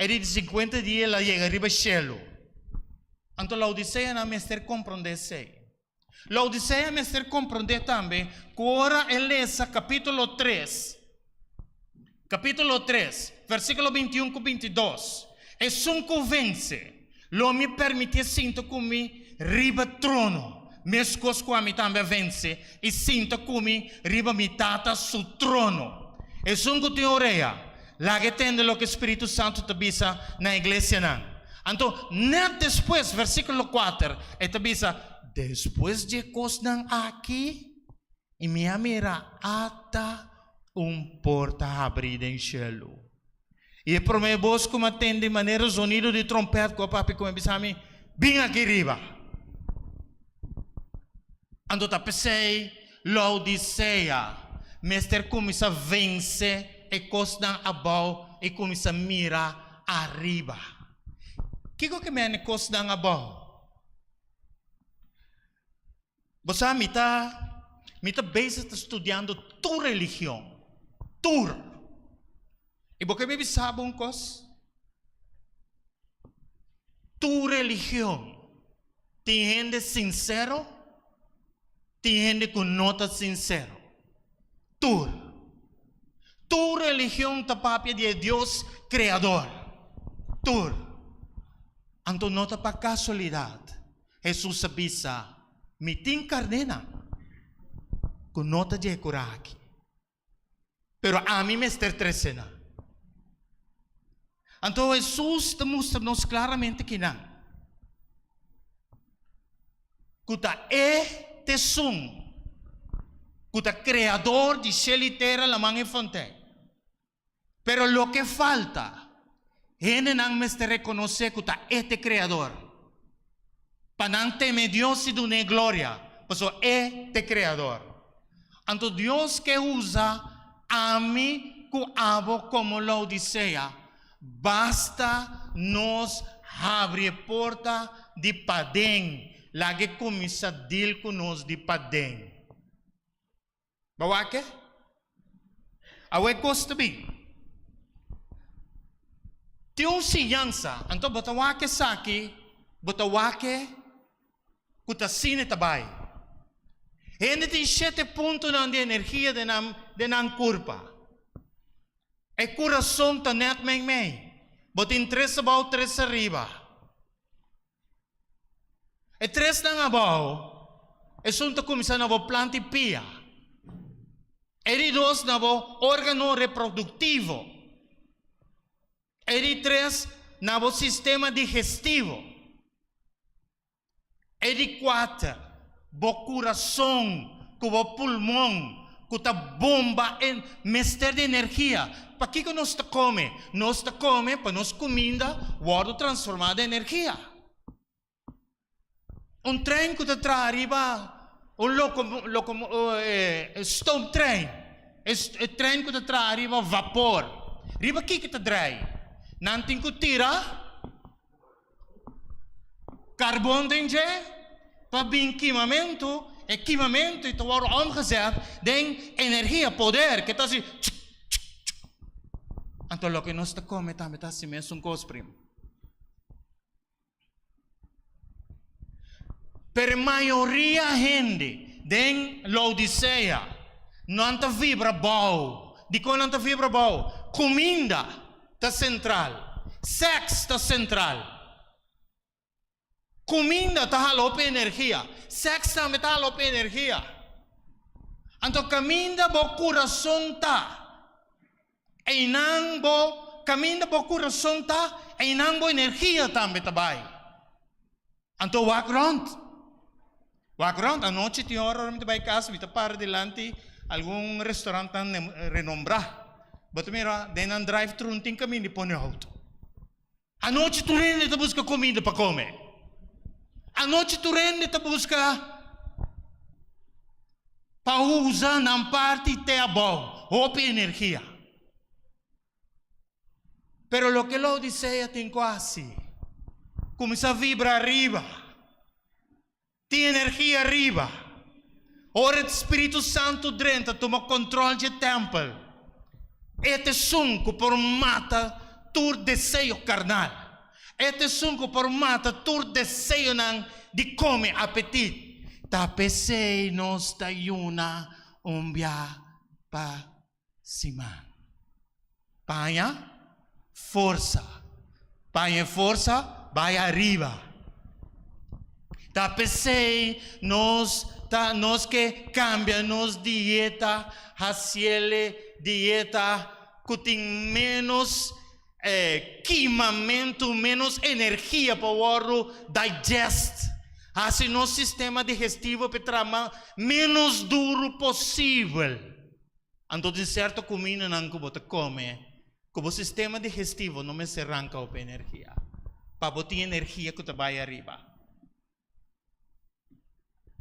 E di sinkuenta dia el a yega riba shelu. Anto Laodiseanan mester komprondé esei. Laodisea mester komprondé tambe ku ora e lesa kapítulo tres, kapítulo tres, versíkulo bintiun ku bintidos, Esun ku vense, lo mi permitié sinta ku mi riba trono. meskos ku ami tambe a vense i sinta ku mi riba mi Tata su trono. Esun ku tin orea, laga e tende loke Spiritu Santu ta bisa na iglesianan. Anto, nèt despues, versíkulo kuater, e ta bisa, Despues dje kosnan aki, i mi a mira ata un porta habrí den shelu. I e promé bos ku mi a tende manera zonido di trompèt ku a papia ku mi a bisa mi, Bin aki riba. Anto ta p'esei Laodisea mester kuminsá vense e kosnan abou i kuminsá mira ariba. Kiko ke mene kosnan abou? Bo sa mi ta mi ta bezig ta studiando tur religion, tur. I bo ke mi bisa bo un kos? Tur religion tin hende sinsero, tin hende ku no ta sinsero. Tur. Tur religion ta papia di e Dios kreador. Tur. Anto no ta pa kasualidat Hesus a bisa, Mi tin karnénan ku no ta dje kura aki, pero ami mester trese nan. Anto Hesus ta mustra nos klaramente kinan ku ta e t'esun ku ta kreador di shel i tera, laman i fontein. Pero loke falta, hendenan mester rekonosé ku ta E t'e Kreador. Pa nan teme Dios i dun'é gloria, pasobra E t'e Kreador. Anto Dios ke usa ami ku abo komo Laodisea, basta nos habri e porta di paden, lag'E kuminsá dil ku nos di paden. Bo wak e? Awe kos ta bin. Tin un siñansa, anto bo ta wak esaki, bo ta wak e ku ta asina e ta bai. Hende tin shete puntonan di energia den nan den nan kurpa. E kurason ta nèt meimei. Bo tin tres abou, tres ariba. E tresnan abou, esun ta kuminsá na bo planta i pia. E di dos na bo órgano reproduktivo. E di tres na bo sistema digestivo. E di kuater, bo kurason ku bo pulmon ku ta bomba e mester di energia. Pakiko nos ta kome? Nos ta kome pa nos kuminda wòrdu transformá den energia. Un trein ku ta traha riba un loko loko stoomtrein, e trein ku ta traha riba vapor, riba kiko ta drei? Nan tin ku tira Karbon den dje pa bin kimamentu, e kimamentu ta wòrdu omgezet den energia, poder, ke ta hasi tsk tsk tsk. Anto loke nos ta kome tambe ta hasi mesun kos, primo. Pero e mayoria hende den Laodisea nan ta vibra bou. Dikon nan ta vibra bou? Kuminda ta sentral. Sèks ta sentral. Kuminda ta hala hopi energia. Sèks tambe ta hala hopi energia. Anto kaminda bo kurason ta, einan bo, kaminda bo kurason ta, einan bo energia tambe ta bai. Anto wak rònt. Wak rònt. Anochi tin ora ora mi ta bai kas mi ta para dilanti algun restorantnan renombrá. Bo ta mira den nan drive thru no tin kaminda di pone outo. Anochi tur hende ta buska komida pa kome. Anochi tur hende ta buska pa usa nan parti te abou, hopi energia. Pero loke Laodisea tin ku hasi, kuminsá vibra ariba, tin energia ariba. Ora e Spiritu Santu drenta tuma kontrol dje tèmpel, e ta esun ku por mata tur deseo karnal. E ta esun ku por mata tur deseonan di kome, apetit. Ta p'esei nos ta yuna un bia pa siman. Paña forsa. Paña e forsa bai ariba. Ta p'esei nos ta nos ke kambia nos dieta hasiele dieta ku tin ménos kimamentu, ménos energia pa wòrdu digest. Hasi nos sistema digestivo pa e traha ménos duru posibel. Anto tin sierto kumindanan ku bo ta kome ku bo sistema digestivo no mester ranka hopi energia pa bo tin energia ku ta bai ariba.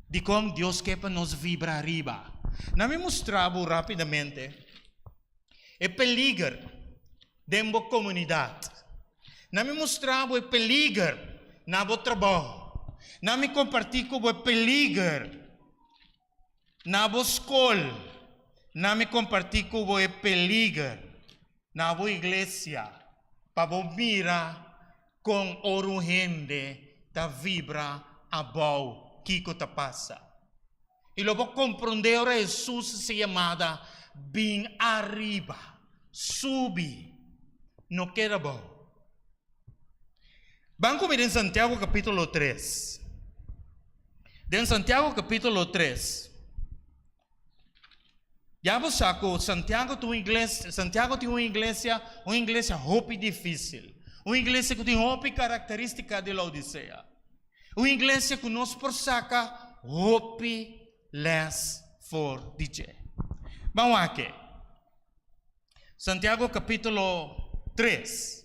Dikon Dios ke pa nos vibra ariba? Na mi mustra bo rapidamente e peliger den bo komunidat. Na mi mustra bo e peliger na bo trabou. Na mi kompartí ku bo e peliger na bo skol. Na mi kompartí ku bo e peliger na bo iglesia pa bo mira Kon ora un hende ta vibra abou, kiko ta pasa? I lo bo komprondé ora Hesus hasi yamada, Bin ariba, subi, no keda abou. Ban ku mi den Santiago kapítulo tres. Den Santiago kapítulo tres. Ya bo sa ku Santiago ta un iglesia, Santiago tin un iglesia, un iglesia hopi difísil. Un iglesia ku tin hopi karakterístika di Laodisea. Un iglesia ku nos por saka hopi lès for di dje. Ban wak. Santiago kapítulo tres.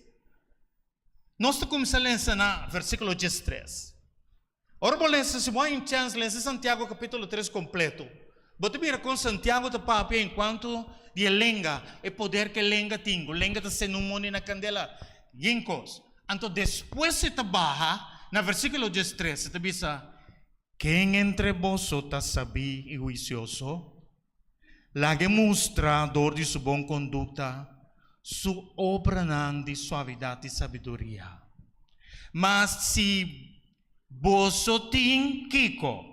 Nos ta kuminsá lesa na versíkulo diestres. Ora bo lesa, si bo haña un chèns, lesa Santiago kapítulo tres kompleto. Bo ta mira kon Santiago ta papia enkuanto di e lenga, e poder ku e lenga tin, ku lenga ta sende un mondi na kandela, yen kos. Anto despues e ta baha na versíkulo diestres, e ta bisa, Ken entre boso ta sabí i huisioso? Laga e mustra dor di su bon kondukta su obranan di suavidat i sabiduria. Ma si boso tin kiko?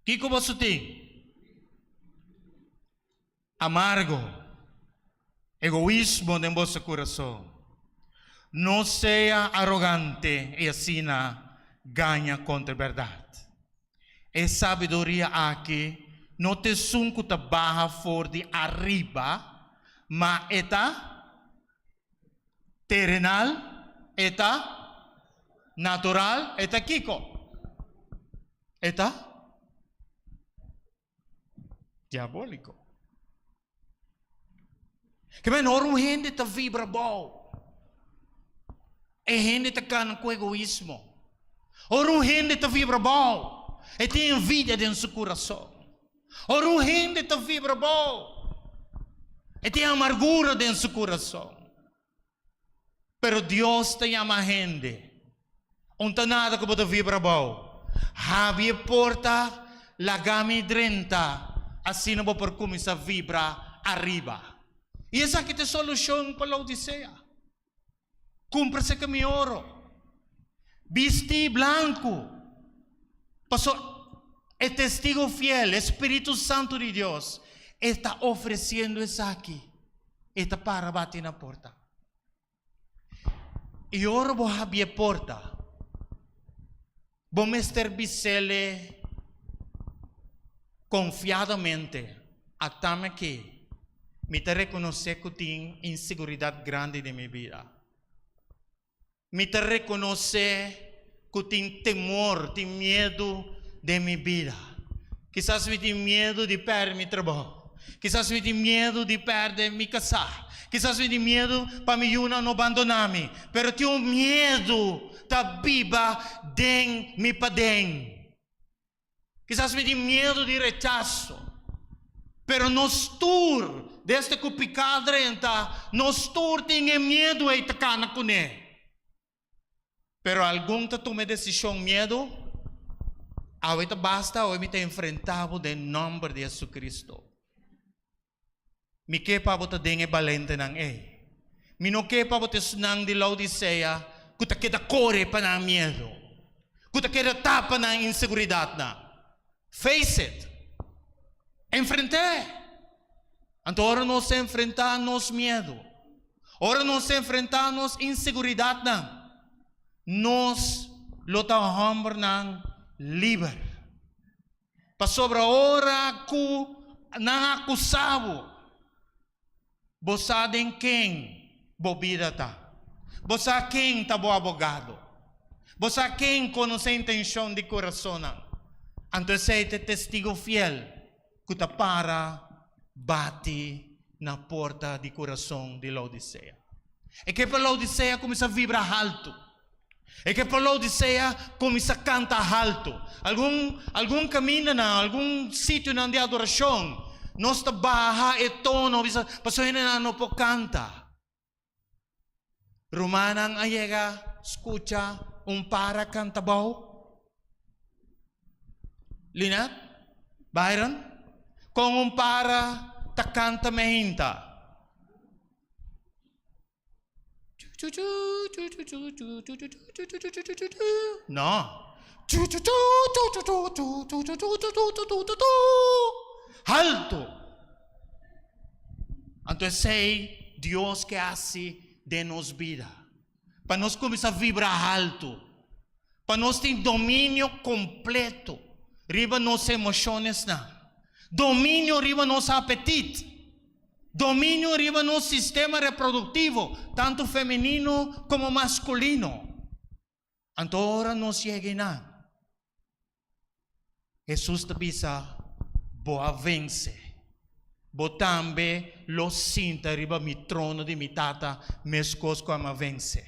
Kiko boso tin? Amargo, egoismo den boso kurason. No sea arogante i asina gaña kontra e bèrdat. E sabiduria aki no ta esun ku ta baha for di ariba, ma e ta terenal, e ta natural, e ta kiko? E ta diabóliko. Ke men ora un hende ta vibra abou, e hende ta kana ku egoismo. Ora un hende ta vibra abou, e tin envidia den su kurason. Ora un hende ta vibra abou, e tin amargura den su kurason. Pero Dios ta yama hende. Un ta nada ku bo ta vibra abou. Habri e porta, laga mi drenta, asina bo por kuminsá vibra ariba. I esaki ta e solushon pa Laodisea. Kumpra seka mi oro. Bisti blanku. Pasobra e testigo fiel, e spiritu santu di Dios, e ta ofresiendo esaki. E ta para bati na porta. I ora bo habri e porta, bo mester bis'ele konfiadamente, Atami aki, mi ta rekonosé ku tin inseguridat grandi den mi bida. Mi ta rekonosé ku tin temor, tin miedu den mi bida. Kisas mi tin miedu di pèrdè mi trabou. Kisas mi tin miedu di pèrdè mi kasá. Kisas mi tin miedu pa mi yunan no bandoná mi. Pero tin un miedu ta biba den mi paden. Kisas mi tin miedu di rechaso. Pero nos tur, desde ku piká drenta, nos tur tin e miedu ei ta kana kuné. Pero algun ta tuma e desishon, Miedu, awe ta basta, awe mi ta enfrentá bo den nòmber di Jesucristo. Mi ke pa bo ta den e balentenan ei. Mi no ke pa bo ta esnan di Laodisea ku ta keda kore pa nan miedu, ku ta keda tapa nan inseguridatnan. Face it! Enfrent'é! Anto ora nos enfrentá nos miedu, ora nos enfrentá nos inseguridatnan, nos. lo ta hòmbernan liber. Pasobra ora ku nan akusá bo, bo sa den ken bo bida ta. Bo sa ken ta bo abogado. Bo sa ken konosé intenshon di kurasonnan. Anto esei ta e testigu fiel ku ta para bati na porta di kurason di Laodisea. E ke pa Laodisea kuminsá vibra haltu. E ke pa Laodisea kuminsá kanta haltu. Algun algun kamindanan, algun sitionan di adorashon, nos ta baha e tono bisa pasobra hendenan no por kanta. Rumannan a yega skucha un para kanta bou. Lynette, Byron, kon un para ta kanta meinta? No. Haltu! Anto esei Dios ke hasi den nos bida. Pa nos kuminsá vibra haltu. Pa nos tin dominio kompleto riba nos emoshonnesnan. Dominio riba nos apetit. Dominio riba nos sistema reproduktivo, tantu femenino komo maskulino. Anto ora nos yega einan, Hesus ta bisa, Bo a vense. Bo tambe lo sinta riba mi trono di mi Tata meskos ku ami a vense.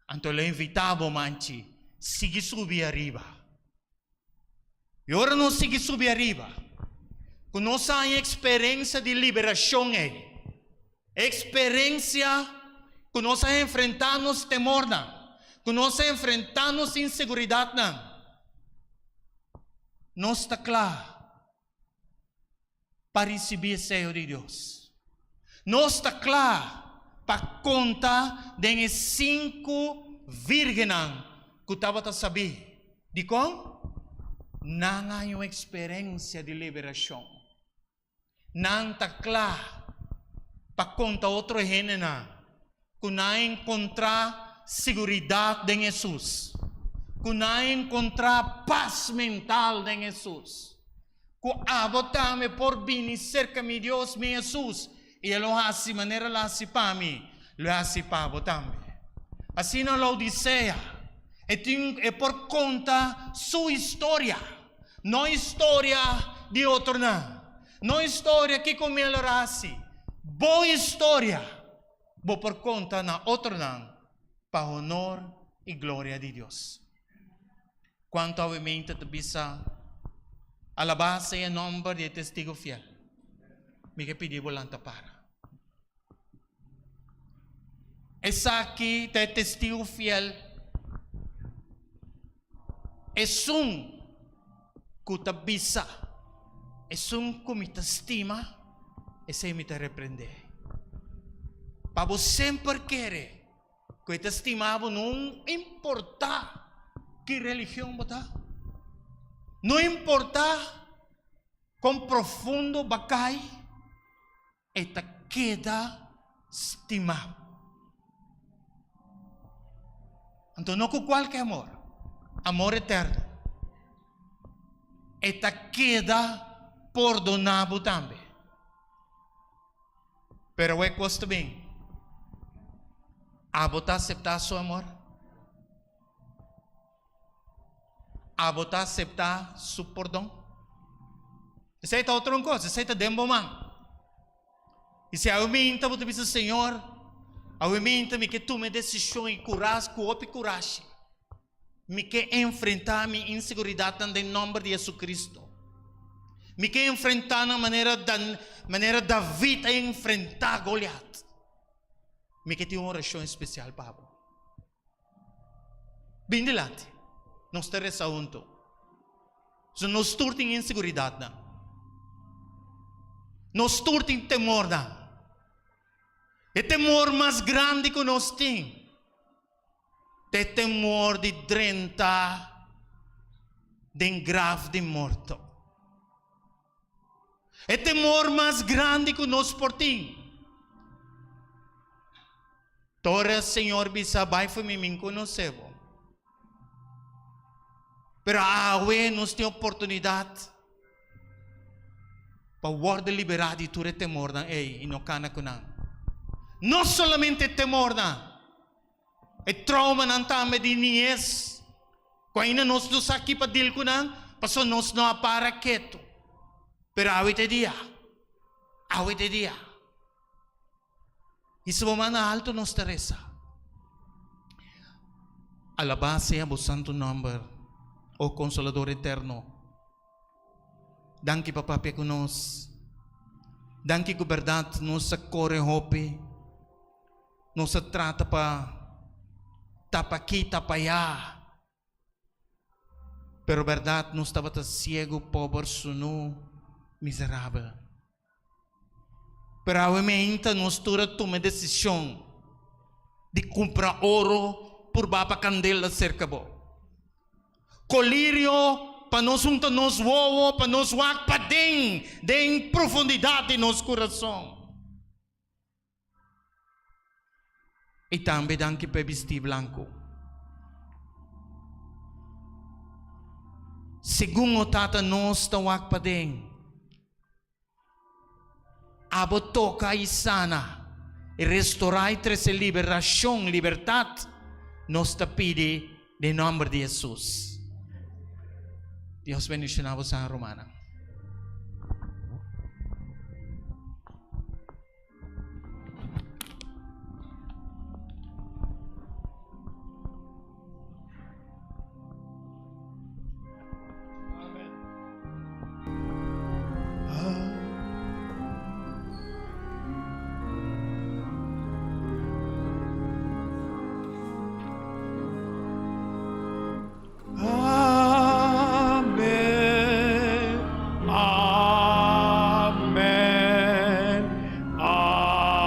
Anto lo invitá bo, manchi, sigui subi ariba. I ora nos sigui subi ariba, ku nos haña eksperensia di liberashon ei, eksperensia ku nos a enfrentá nos temornan, ku nos a enfrentá nos inseguridatnan, nos ta kla pa risibí e seyo di Dios. Nos ta kla pa konta den e sinku vírgennan ku tabata sabí. Dikon? Nan a haña un eksperensia di liberashon. Nan ta kla pa konta otro hendenan ku nan a enkontrá siguridat den Hesus, ku nan a enkontrá pas mental den Hesus, ku abo tambe por bini serka mi Dios, mi Hesus, i e lo hasi manera el a hasi pa mi, lo e hasi pa bo tambe. Asina Laodisea e tin e por konta su historia, no historia di otronan, no historia kiko mi a lora hasi, bo historia. Bo por konta na otronan pa honor i gloria di Dios. Kuantu awemente ta bisa, Alabá sea e nòmber di e Testigu fiel. Mi ke pidi bo lanta para. Esaki ta e Testigu fiel, esun ku ta bisa, Esun ku mi ta stima, esei mi ta reprendé. Pa bo semper kere ku e ta stima bo no importá ki religion bo ta, no importá kon profundo bo a kai, E ta keda stima bo. Anto no ku kualke amor, amor eterno. E ta keda pordoná bo tambe. Pero awor e kos ta bin, abo ta aseptá su amor? Abo ta aseptá su pordon? Esei ta otro un kos, esei ta den bo man. I si awe minta bo ta bisa, Señor, awe minta mi ke tuma e desishon i kuras, ku hopi kurashi, mi ke enfrentá mi inseguridatnan den nòmber di Jesucristo. Mi ke enfrentá nan manera manera David a enfrentá Goliat. Mi ke tin un orashon espesial pa bo. Bin dilanti. Nos ta resa hunto. So nos tur tin inseguridatnan. Nos tur tin temornan. E temor mas grandi ku nos tin ta e temor di drenta den graf di morto. E temor mas grandi ku nos por tin. Tora Señor bisa, Bai for mi, mi n'konosé bo. Pero awe nos tin oportunidat pa wòrdu liberá di tur e temornan ei i no kana ku nan. No solamente e temornan, e traumanan tambe di niñes ku ainda nos no sa ki pa dil ku nan pasobra nos no a para ketu. Pero awe ta e dia, awe ta e dia. I si bo manda alto nos ta resa. Alabá sea bo santu nòmber, o Konsolador eterno. Danki pa papia ku nos. Danki ku bèrdat nos a kore hopi. Nos a trata pa tapa aki, tapa ayá. Pero bèrdat nos tabata siegu, pober, sunú, miserabel. Pero awe meinta nos tur a tuma e desishon di kumpra oro purba pa kandela serka bo. Kolirio pa nos hunta nos wowo pa nos wak paden den profundidat di nos kurason. I tambe danki pa e bistí blanku. Segun o Tata nos ta wak paden. Abo toka i sana, i restorá i trese liberashon, libertat, nos ta pidi den nòmber di Hesus. Dios bendishoná bo san rumannan.
Amen. Amen. Amen.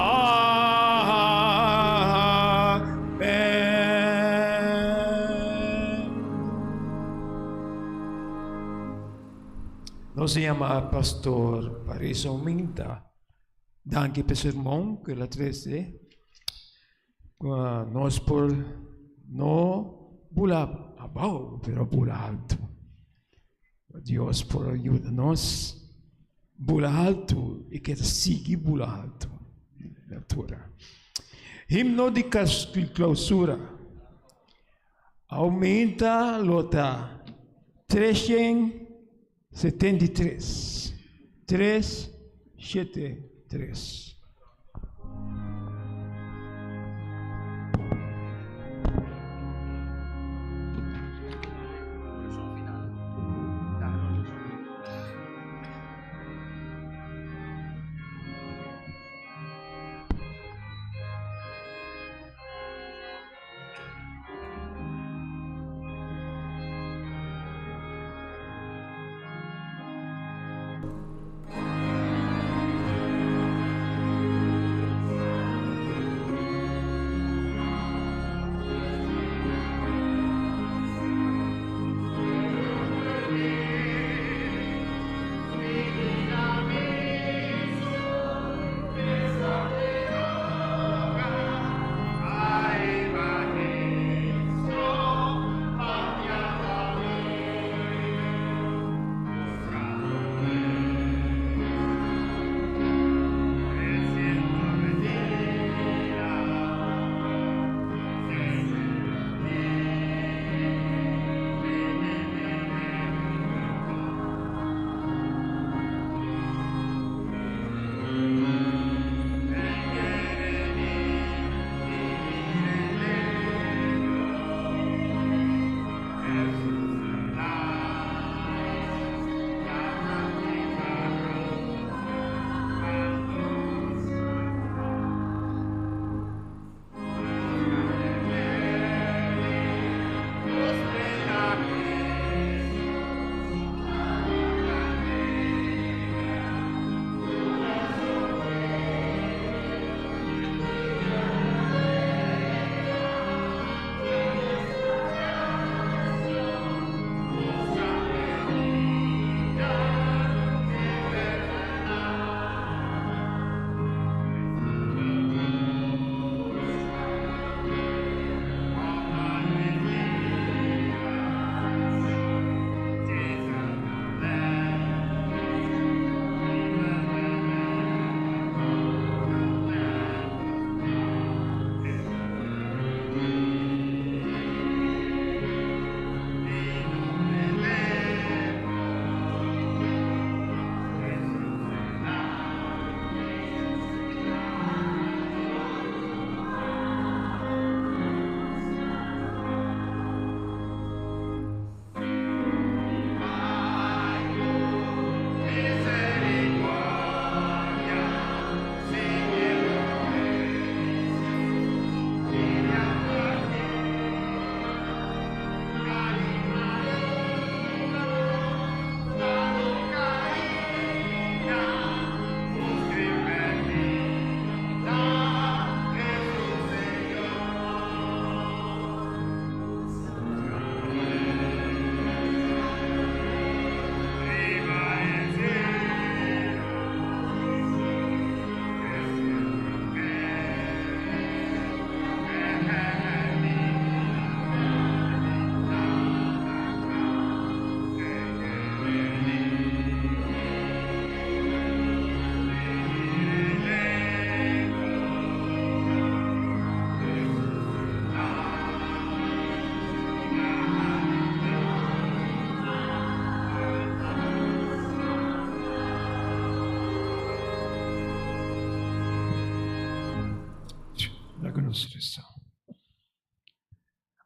Nos yama pastor Paris Ominta. Danki pa e sermon ku el a trese. Nos por no bula abou, pero bula alto. Dios por yuda nos bula alto i keda sigui bula alto na altura. Himno di clausura. Aumenta lo ta 373. 3, 7, 3.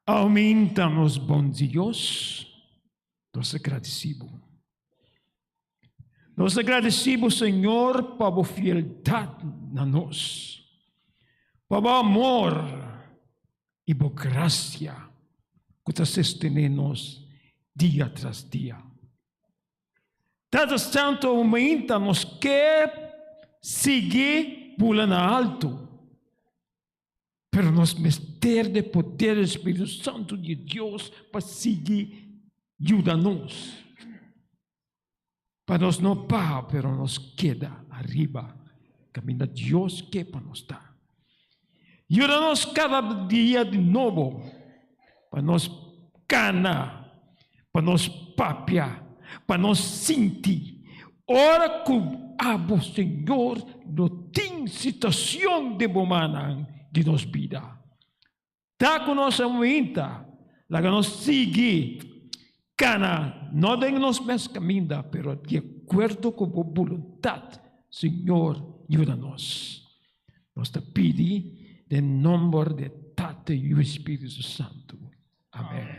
Aumenta nos bon Dios, nos ta gradisí Bo. Nos ta gradisí Bo, Señor, pa Bo fieldat na nos, pa Bo amor i Bo grasia ku ta sostené nos dia tras dia. Tata Santu, aumenta nos ke sigui bula na altu. Pero nos mester de poder del Spiritu Santu di Dios pa sigui yuda nos. Pa nos no baha, pero nos keda ariba, kaminda Dios ke pa nos ta. Yuda nos kada dia di nobo pa nos kana, pa nos papia, pa nos sinti. Ora ku abo, Señor, no tin situacion den bo mannan di nos bida. Ta ku nos a muinta, laga nos sigui kana, no den nos mes kaminda, pero di akuerdo ku bo boluntat, Señor, yuda nos. Nos ta pidi den nomber di Tata, Yu i Spiritu Santu. Amen.